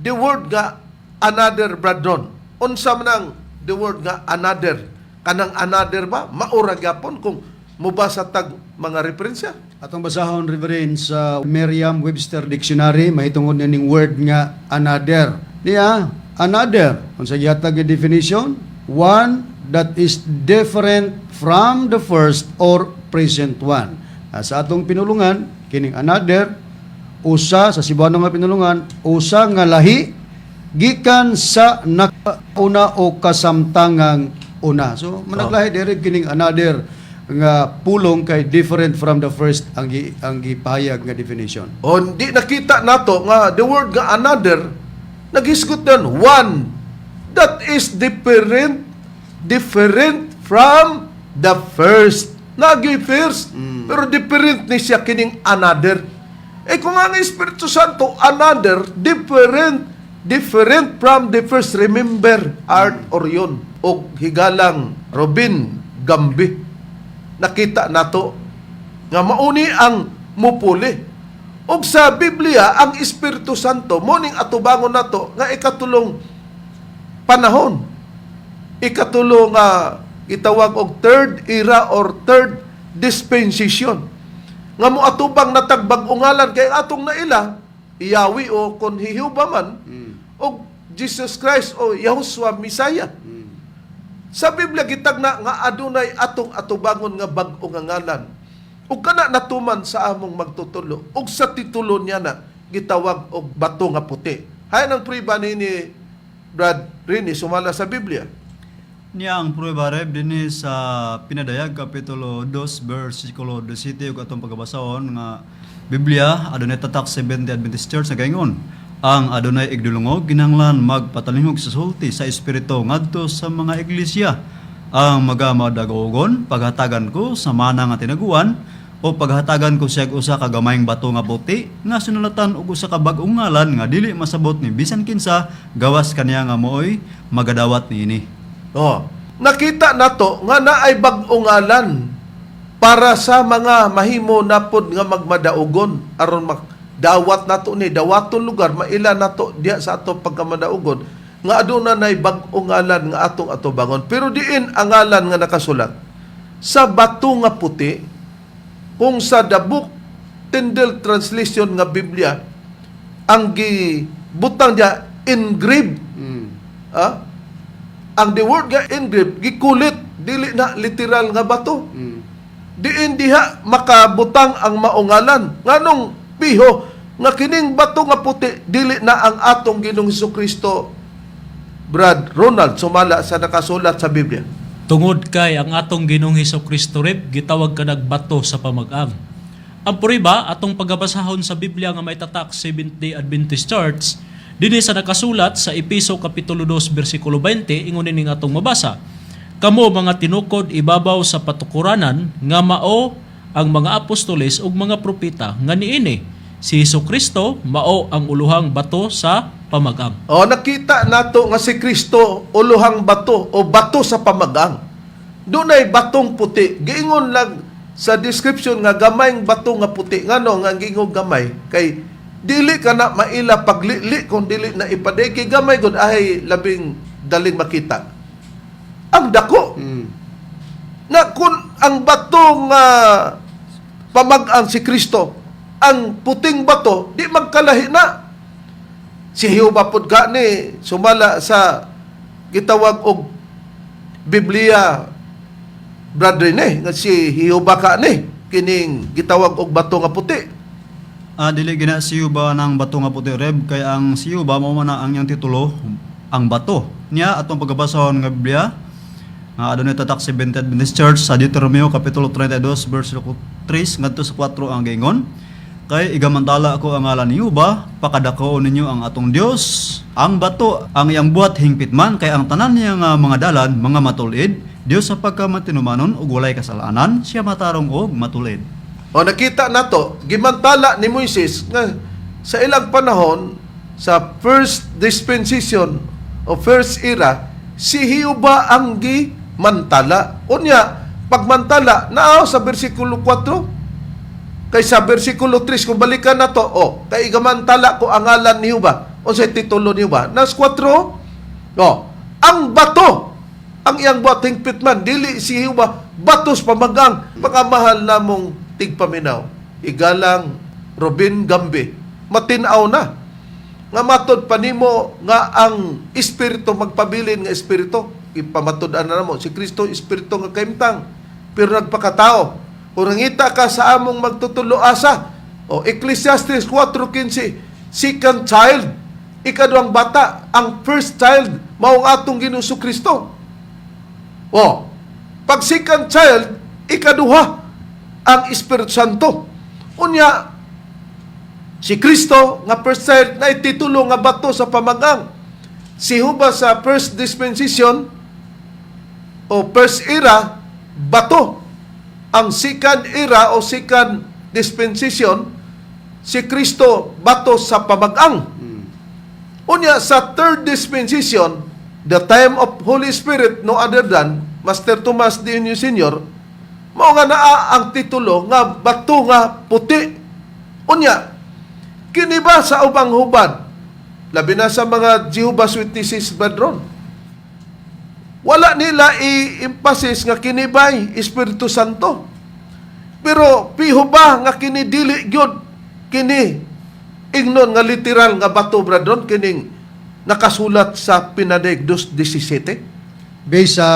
the word nga another, brethren. Unsa man ang the word nga another? Kanang another ba maura gyapon kung mubasa tag mga referensya? Atong basahon, Reverend, sa Merriam-Webster Dictionary mahitungod ning word nga another. Niya, another, unsa gihatag nga definition? One that is different from the first or present one. Sa atong pinulungan, kining another, usa sa Cebuano nga pinulungan, usa nga lahi gikan sa nakauna o kasamtangang una. So managlahi diri kining another nga pulong kay different from the first ang gipahayag nga definition. O di nakita nato nga the word nga another naghisgot din one that is different, different from the first. Nagi first, pero different ni siya kining another. Eh kung ang Espiritu Santo another, different, different from the first. Remember, Art Orion og higalang Robin Gambi, nakita nato nga mauni ang mupuli. Ug sa Biblia, ang Espiritu Santo mo ning atubangon nato nga ikatulong panahon. Ikatulo nga gitawag og third era or third dispensation. Nga moatubang natag bag-ong ngalan kay ang atong naila Yahweh o kon Jehovah man og Jesus Christ o Yahushua Messiah. Sa Biblia gitagna nga adunay atong atubangon nga bag-o nga ngalan. Ug kana natuman sa among magtutulo. Ug sa titulo niya na gitawag og bato nga puti. Hay ng prueba ni Brad Rini sumala sa Biblia. Niya ang pruweba, Rev, dinhi sa Pinadayag kapitulo 2 versikulo 17 ug atong pagabasahon nga Biblia, adunay tatak Seventh Adventist Church, nagaingon: "Ang adunay igdulungog ginanglan magpatalingog sa sulti sa Espiritu ngadto sa mga iglesia. Ang magamadaugon, paghatagan ko sa mana nga tinaguan o paghatagan ko siya og usa ka gamayng bato nga puti nga sinulatan og usa ka bag-ong ngalan nga dili masabot ni bisan kinsa gawas kaniya nga mooy magadawat niini." Oh, nakita nato nga naay bag-ong ngalan para sa mga mahimo napod nga magmadaugon aron makdawat nato ni dawaton lugar, maila nato diya sa ato pagkamadaugon nga aduna nay bag-ong ngalan nga atong atubangon. Pero diin ang ngalan nga nakasulat sa bato nga puti? Kung sa the Book Tyndale Translation nga Biblia, ang gibutang diya engrave. Ah? Ang the word nga engrave gikulit, dili na literal nga bato. Diin diha makabutang ang maungalan? Nganong piho nga kining bato nga puti dili na ang atong Ginoong Kristo, Brad Ronald, sumala sa nakasulat sa Biblia? Tungod kay ang atong Ginoong Hesus Kristo, Reb, gitawag kanag bato sa pamag-ang. Ang puriba atong pagabasahon sa Biblia nga may tatak Seventh-day Adventist Church dinhi sa nakasulat sa Epeso kapitulo 2 bersikulo 20, ingon ning atong mabasa: "Kamo mga tinukod ibabaw sa patukuranan nga mao ang mga apostoles ug mga propeta, nga niini si Hesus Kristo mao ang uluhang bato sa pamag-ang." O, nakita nato nga si Kristo uluhang bato o bato sa pamagang. Dunay batong puti. Giingon lang sa description nga gamayng bato nga puti. Ngano nga giingon gamay? Kay dili ka na maila paglili kung dili na ipaday, kay gamay gud ay labing daling makita. Ang dako na kung ang bato nga pamag-ang si Kristo, ang puting bato, di magkalahi na. Si Jehovah pud gani, sumala sa gitawag og Biblia, brother, ne nga si Jehovah ka ni kining gitawag og bato nga puti. Ah, dili gina si Yuba ng bato nga puti, Reb, kay ang si Yuba mao man na ang iyang titulo, ang bato. Niya atong pagabasahon nga Biblia nga adunay tatak sa Seventh Adventist Church sa Deuteronomio kapitulo 32 bersikulo 3 ngadto sa 4, ang giingon: "Kay igamantala ko ang ngalan ni Yuba, pakadako ninyo ang atong Dios, ang bato, ang iyang buhat hingpit man, kay ang tanan niya nga mga dalan mga matulid, Dios sa pagkamatinumanon ug walay kasalanan, siya matarong og matulid." O, nakita nato gimantala ni Moises nga sa ilang panahon sa first dispensation o first era, si Jehovah ang gimantala. Unya pagmantala naa sa bersikulo 4, kay sa bersikulo 3, kung balikan nato, oh, "Kay igamantala ko ang ngalan ni Jehovah." Unsay titulo ni Jehovah? Nas 4, oh, ang bato, ang iyang buhat hingpit man, dili si Jehovah batos pamagang. Pakamahal namong tigpaminaw, igalang Robin Gambe, matinaw na nga matod pa nimo nga ang espiritu magpabilin nga espiritu. Ipamatud-an na namo si Kristo espiritu nga kahimtang pero nagpakatao. Kung nangita ka sa among magtutulo asa o Ecclesiastes 4:15, second child, ikaduhang bata, ang first child mao ang atong Ginoong Kristo. O, pag second child, ikaduha ang Espiritu Santo. Unya, si Kristo nga first child na ititulo nga bato sa pamagang. Si Huba sa first dispensation o first era, bato. Ang second era o second dispensation, si Kristo bato sa pamagang. Unya sa third dispensation, the time of Holy Spirit, no other than Master Tomas D. Eugenio Senior, mao nga naa ang titulo nga bato nga puti. Unya, kini ba sa ubang hubad, labi na sa mga Jehovah's Witnesses, Badron, wala nila i-emphasis nga kini ba'y Espiritu Santo. Pero piho ba nga kini dili gyud kini ingnon nga literal nga bato, Bradron, kining nakasulat sa Pinadayag 2:17? Based sa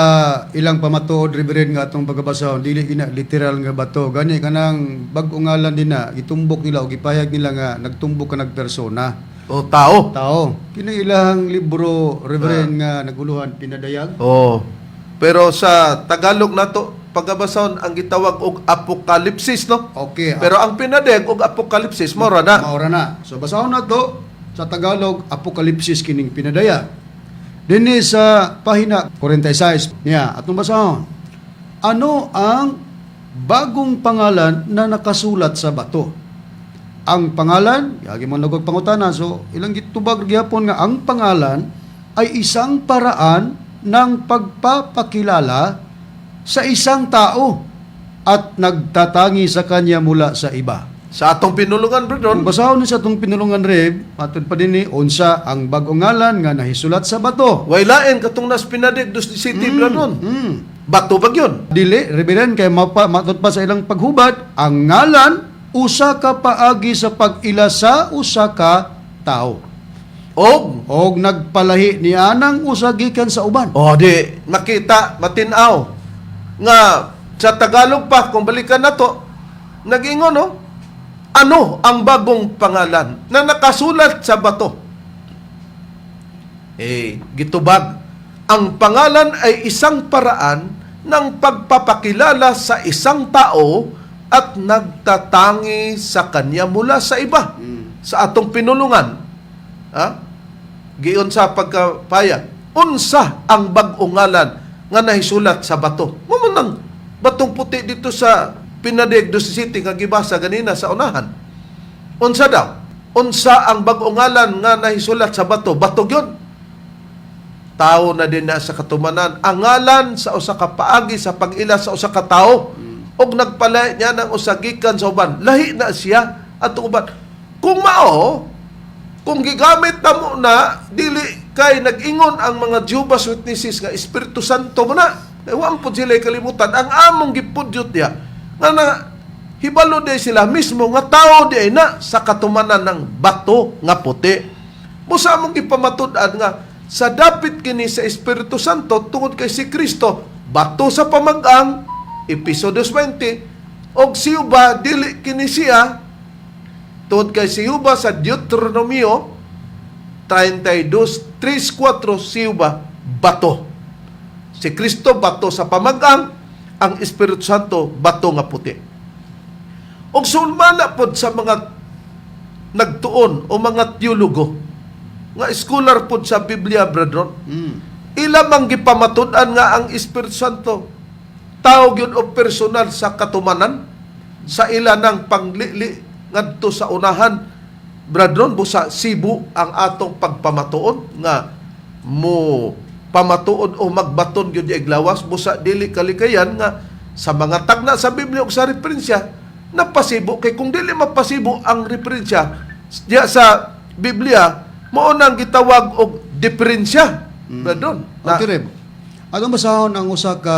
ilang pamatuod, Reverend, nga atong pagkabasahon, dili gina literal nga bato. Gani kanang bag-o ngalan din na gitumbok nila o gipahayag nila nga nagtumbok ka nagpersona. O tao. Tao. Kini ilang libro, Reverend, nga naguluhan pinadayag. Oh. Pero sa Tagalog nato pagkabasahon ang gitawag og Apokalipsis, no? Okay. Pero ang Pinadayag og Apokalipsis mao ra na. Maura na. So basahon na to sa Tagalog, Apokalipsis kining pinadayag. Dinhi sa pahina 46 niya atong basahon. Ano ang bagong pangalan na nakasulat sa bato? Ang pangalan, yagi man lagog pangutana, so ilang gitubag gihapon nga ang pangalan ay isang paraan ng pagpapakilala sa isang tao at nagtatangi sa kanya mula sa iba. Sa atong pinulungan, Bradron, Kung basahon ni sa atong pinulungan, Reb, matod pa din ni unsa ang bag-ong ngalan nga nahisulat sa bato. Way lain katong nas Pinadayag 2:17, Bradron. Bato ba gyud? Dili, Reverend, kay mapa, matod pa sa ilang paghubad, ang ngalan usa ka paagi sa pag-ila sa usa ka tawo. Og Og nagpalahi ni anang usa gikan sa uban. Oh, di makita, matinaw nga sa Tagalog pa kung balikan nato, nag-ingon, no? Ano ang bagong pangalan na nakasulat sa bato? Eh, gitubag. Ang pangalan ay isang paraan ng pagpapakilala sa isang tao at nagtatangi sa kanya mula sa iba, sa atong pinulungan. Ha? Giyon sa pagkapayag. Unsa ang bag-ong ngalan nga nahisulat sa bato? Mao man nang batong puti dito sa Pinadig do City nga gibasa ganina sa unahan. Unsa daw? Unsa ang bag-ong ngalan nga nahisulat sa bato? Bato gyud. Tao na din na sa katumanan. Ang ngalan sa usa ka paagi sa pag-ila sa usa ka tawo. Og nagpalahi niya ng usa gikan sa uban. Lahi na siya at uban. Kung mao, kung gigamit na mo na, dili kay nag-ingon ang mga Jehovah's Witnesses nga Espiritu Santo mo na. Kay wa pud sila kalimutan ang among gipudyot niya nga na hibalo di sila mismo nga tao di na sa katumanan ng bato nga puti. Busa among gipamatud-an nga sa dapit kini sa Espiritu Santo tungod kay si Kristo bato sa pamag-ang, Episo 2:20, og si Uba dili kini siya tungod kay si Uba sa Deuteronomio 32:3-4, si Uba bato. Si Kristo bato sa pamag-ang, ang Espiritu Santo bato nga puti. Og sumala pod sa mga nagtuon o mga teologo nga scholar pod sa Biblia, brethren, ila mang gipamatud-an nga ang Espiritu Santo tao gyud o personal sa katumanan sa ila ng panglili ngadto sa unahan, brethren. Busa sibo ang atong pagpamatuod nga mo pamatuod o magbaton gyud iglawas, busa dili kalikayan nga sa mga tagna sa Biblia ug sa referensya napasibo, kay kung dili mapasibo ang referensya diya sa Biblia, mao nang gitawag og diferensya, brethren, na. Okay, Reb. Atong basahon ang usa ka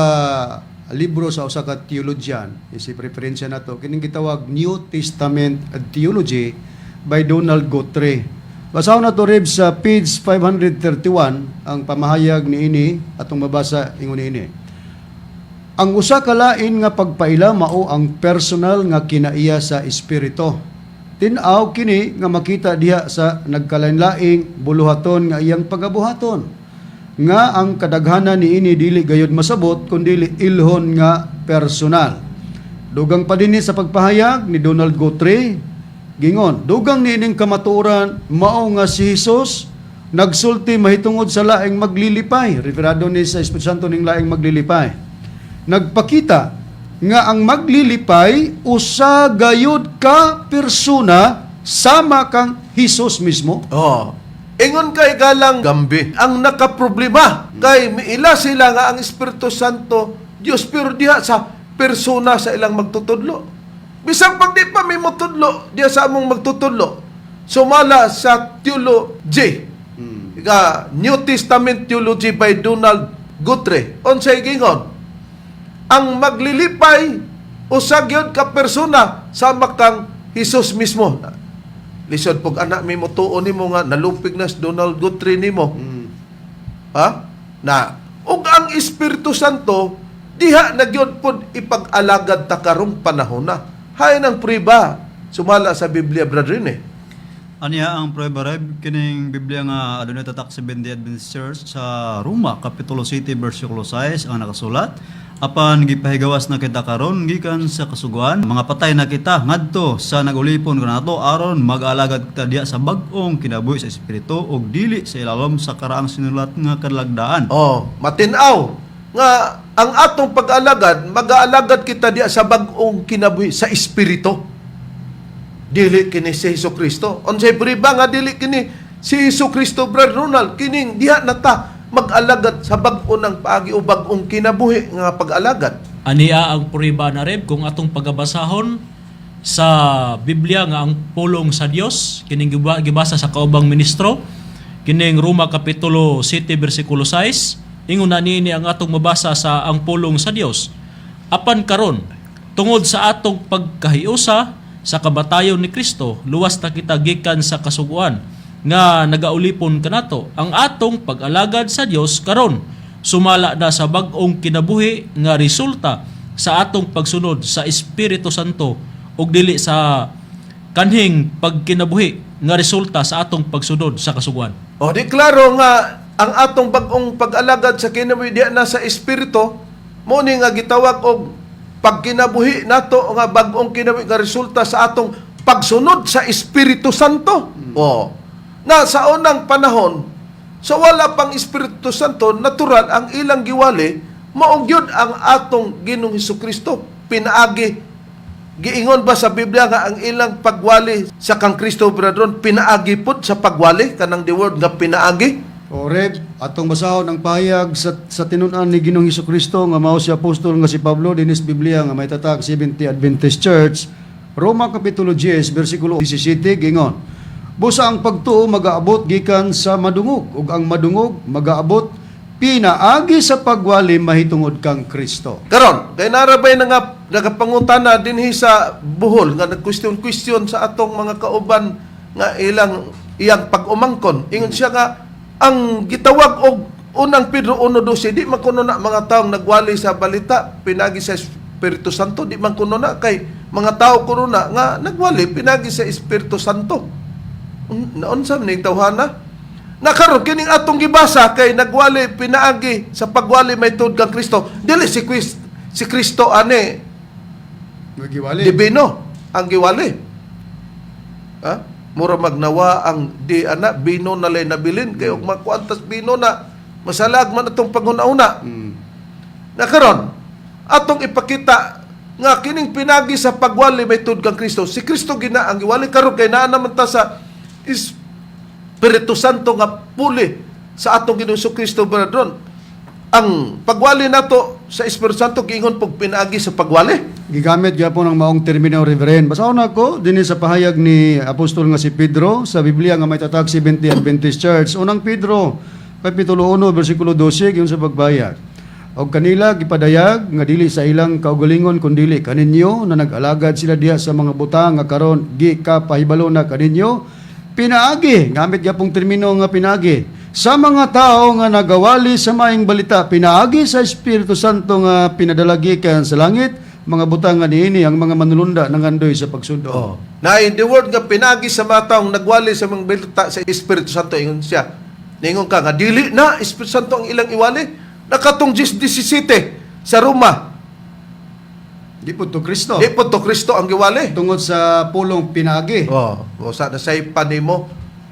libro sa usa ka theologian, isip referensya nato kining gitawag New Testament Theology by Donald Guthrie. Basahon nato, Reb, sa page 531 ang pamahayag niini, atong mabasa ingon niini. Ang usa ka lain nga pagpaila mao ang personal nga kinaiya sa espiritu. Tin-aw kini nga makita diha sa nagkalain-laing buluhaton nga iyang pagabuhaton. Nga ang kadaghanan niini dili gayud masabot kun dili ilhon nga personal. Dugang pa dinhi sa pagpahayag ni Donald Guthrie, gingon, dugang niining kamatuoran mao nga si Jesus nagsulti mahitungod sa laing maglilipay. Referado ni sa Espiritu Santo ning laing maglilipay. Nagpakita nga ang maglilipay usa gayud ka persona sama kang Hesus mismo. Oh. Ingon kay galang gambi ang nakaproblema kay miila sila nga ang Espiritu Santo Dios, pero diha sa persona sa ilang magtutudlo. Bisan pag di pa may motudlo diha sa among magtutudlo, sumala sa theology. Ga New Testament Theology by Donald Guthrie. Unsay gingon? Ang maglilipay usa gyud ka persona sama kang Hesus mismo. Lisod pag anak may motuo nimo nga nalupig na si Donald Guthrie nimo. Ha? Na ug ang Espiritu Santo diha na gyud pod ipag-alagad ta karong panahon na. Hay ng priba sumala sa Biblia, brethren, eh. Aniya ang prueba, Reb, kining Biblia nga adunay tatak Seventh-day Adventist Church sa Roma kapitulo 7 bersikulo 6 ang nakasulat: Apan gipahigawas na kita karon gikan sa kasuguan, mga patay na kita ngadto sa nagulipon kanato aron mag-alagad kita diha sa bag-ong kinabuhi sa espiritu ug dili sa ilalom sa karaang sinulat nga kalagdaan. Oh, matinaw nga ang atong pag-alagad, mag-aalagad kita diha sa bag-ong kinabuhi sa espiritu. Dili kini si Hesus Kristo. Unsay priba nga dili kini si Hesus Kristo, Brother Ronald? Kining diha na ta mag-alagad sa bag-o ng paagi o bag-ong kinabuhi nga pag-alagad. Ania ang puriba na, Reb, kung atong pagabasahon sa Biblia nga ang pulong sa Dios kining gibasa sa kaubang ministro kining Roma kapitulo 7 bersikulo 6, ingon na niini ang atong mabasa sa ang pulong sa Dios: Apan karon, tungod sa atong pagkahiusa, Sa kamatayon ni Kristo, luwas ta kita gikan sa kasuguan nga nagaulipon kanato. Ang atong pag-alagad sa Dios karon sumala na sa bag-ong kinabuhi nga resulta sa atong pagsunod sa Espiritu Santo ug dili sa kanhing pagkinabuhi nga resulta sa atong pagsunod sa kasuguan. O di klaro nga ang atong bag-ong pag-alagad sa kinabuhi diya na sa espiritu mo ni nga gitawag og pagkinabuhi nato nga bag-ong kinabuhi nga resulta sa atong pagsunod sa Espiritu Santo. O na sa unang panahon sa wala pang Espiritu Santo, natural ang ilang giwali mao gyud ang atong Ginoong Kristo pinaagi. Giingon ba sa Biblia nga ang ilang pagwali sa kang Kristo, brethren, pinaagi pud sa pagwali, kanang the word nga pinaagi? O Reb, atong basahon ang pahayag sa tinun-an ni Ginoong Kristo nga mao si apostol nga si Pablo dinis Biblia nga may tatak 70 Adventist Church, Roma kapitulo 10 bersikulo 17 gingon: "Busa ang pagtuo magaabot gikan sa madungog ug ang madungog magaabot pinaagi sa pagwali mahitungod kang Kristo." Karon, kay narabay na nga nagapangutana dinhi sa Bohol nga nag-question-question sa atong mga kauban nga ilang iyang pag-umangkon. Ingon siya nga ang gitawag og Unang Pedro 1:12 di man kuno na mga taong nagwali sa balita pinagi sa Espiritu Santo, di man kuno na kay mga tao kuno na nga nagwali pinagi sa Espiritu Santo. Naunsa man ning tawhana? Na karon kining atong gibasa kay nagwali pinaagi sa pagwali may tuod kang Kristo. Dili si Kristo ane Magiwali. divino ang giwali. Ha? Mura magnawa ang di ana bino na lay nabilin kay og makuantas bino na masalag man atong panghuna-una. Na karon atong ipakita nga kining pinagi sa pagwali may tuod kang Kristo. Si Kristo gina ang giwali karon kay naa naman ta sa Espiritu Santo nga puli sa atong Ginoong Kristo, brethren. Ang pagwali nato sa Espiritu Santo giingon pog pinaagi sa pagwali. Gigamit gyapon ang maong termino, Reverend. Basahon ako dinhi sa pahayag ni apostol nga si Pedro sa Biblia nga may tatag 70 Adventist Church. Unang Pedro kapitulo 1 bersikulo 12 giyon sa pagbayag. Og kanila gipadayag nga dili sa ilang kaugalingon kundili kaninyo na nag-alagad sila diha sa mga butang nga karon gikapahibalo na kaninyo pinaagi, gamit gyapong termino nga pinaagi, sa mga tao nga nagawali sa maayong balita pinaagi sa Espiritu Santo nga pinadala gikan sa langit, mga butang nga niini ang mga manulunda nangandoy sa pagsundo. Oh. Na in the word nga pinagi sa mga taong nagwali sa mga balita sa Espiritu Santo ingon siya. Ningon ka nga dili na Espiritu Santo ang ilang iwali. Nakatong 10:17 sa Roma, Di po to Kristo. di po to Kristo ang giwali. Tungod sa pulong pinaagi. Oh, busa na say panimo,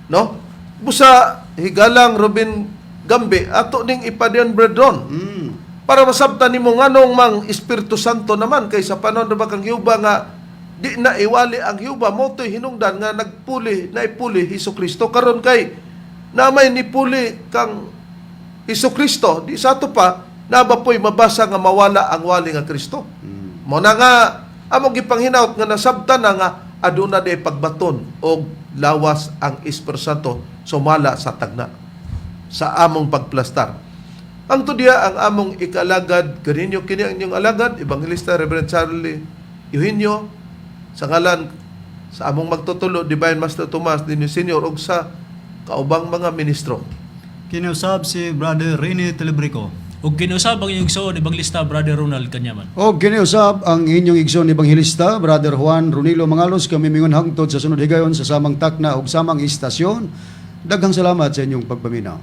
no? Busa higalang Robin Gambi ato ning ipadian, brethren. Para masabtan nimo nganong mang Espiritu Santo naman kay sa panahon na ba kang Hiuba nga di na iwali ang Hiuba mo to'y hinungdan nga nagpuli na ipuli Hesus Kristo karon kay namay nipuli kang Hesus Kristo di sa ato pa naba po'y mabasa nga mawala ang wali nga Kristo. Mo na nga among gipanghinaot nga nasabtan na nga aduna di pagbaton og lawas ang Espiritu Santo sumala sa tagna sa among pagplastar. Ang diya ang among ikalagad kaninyo kini ang inyong alagad Evangelista Reverend Charlie Eugenio sa ngalan sa among magtutulo Divine Master Tomas Dino Senior ug sa kaubang mga ministro. Kiniusab si Brother Rene Telebrico. Ug kinusab ang inyong igsoon Evangelista Brother Ronald Kanyaman. O giniusab ang inyong igsoon Ebanghelista, Brother Juan Ronilo Mangalos, kami mingon hangtod sa sunod higayon sa samang takna ug samang istasyon. Daghang salamat sa inyong pagpaminaw.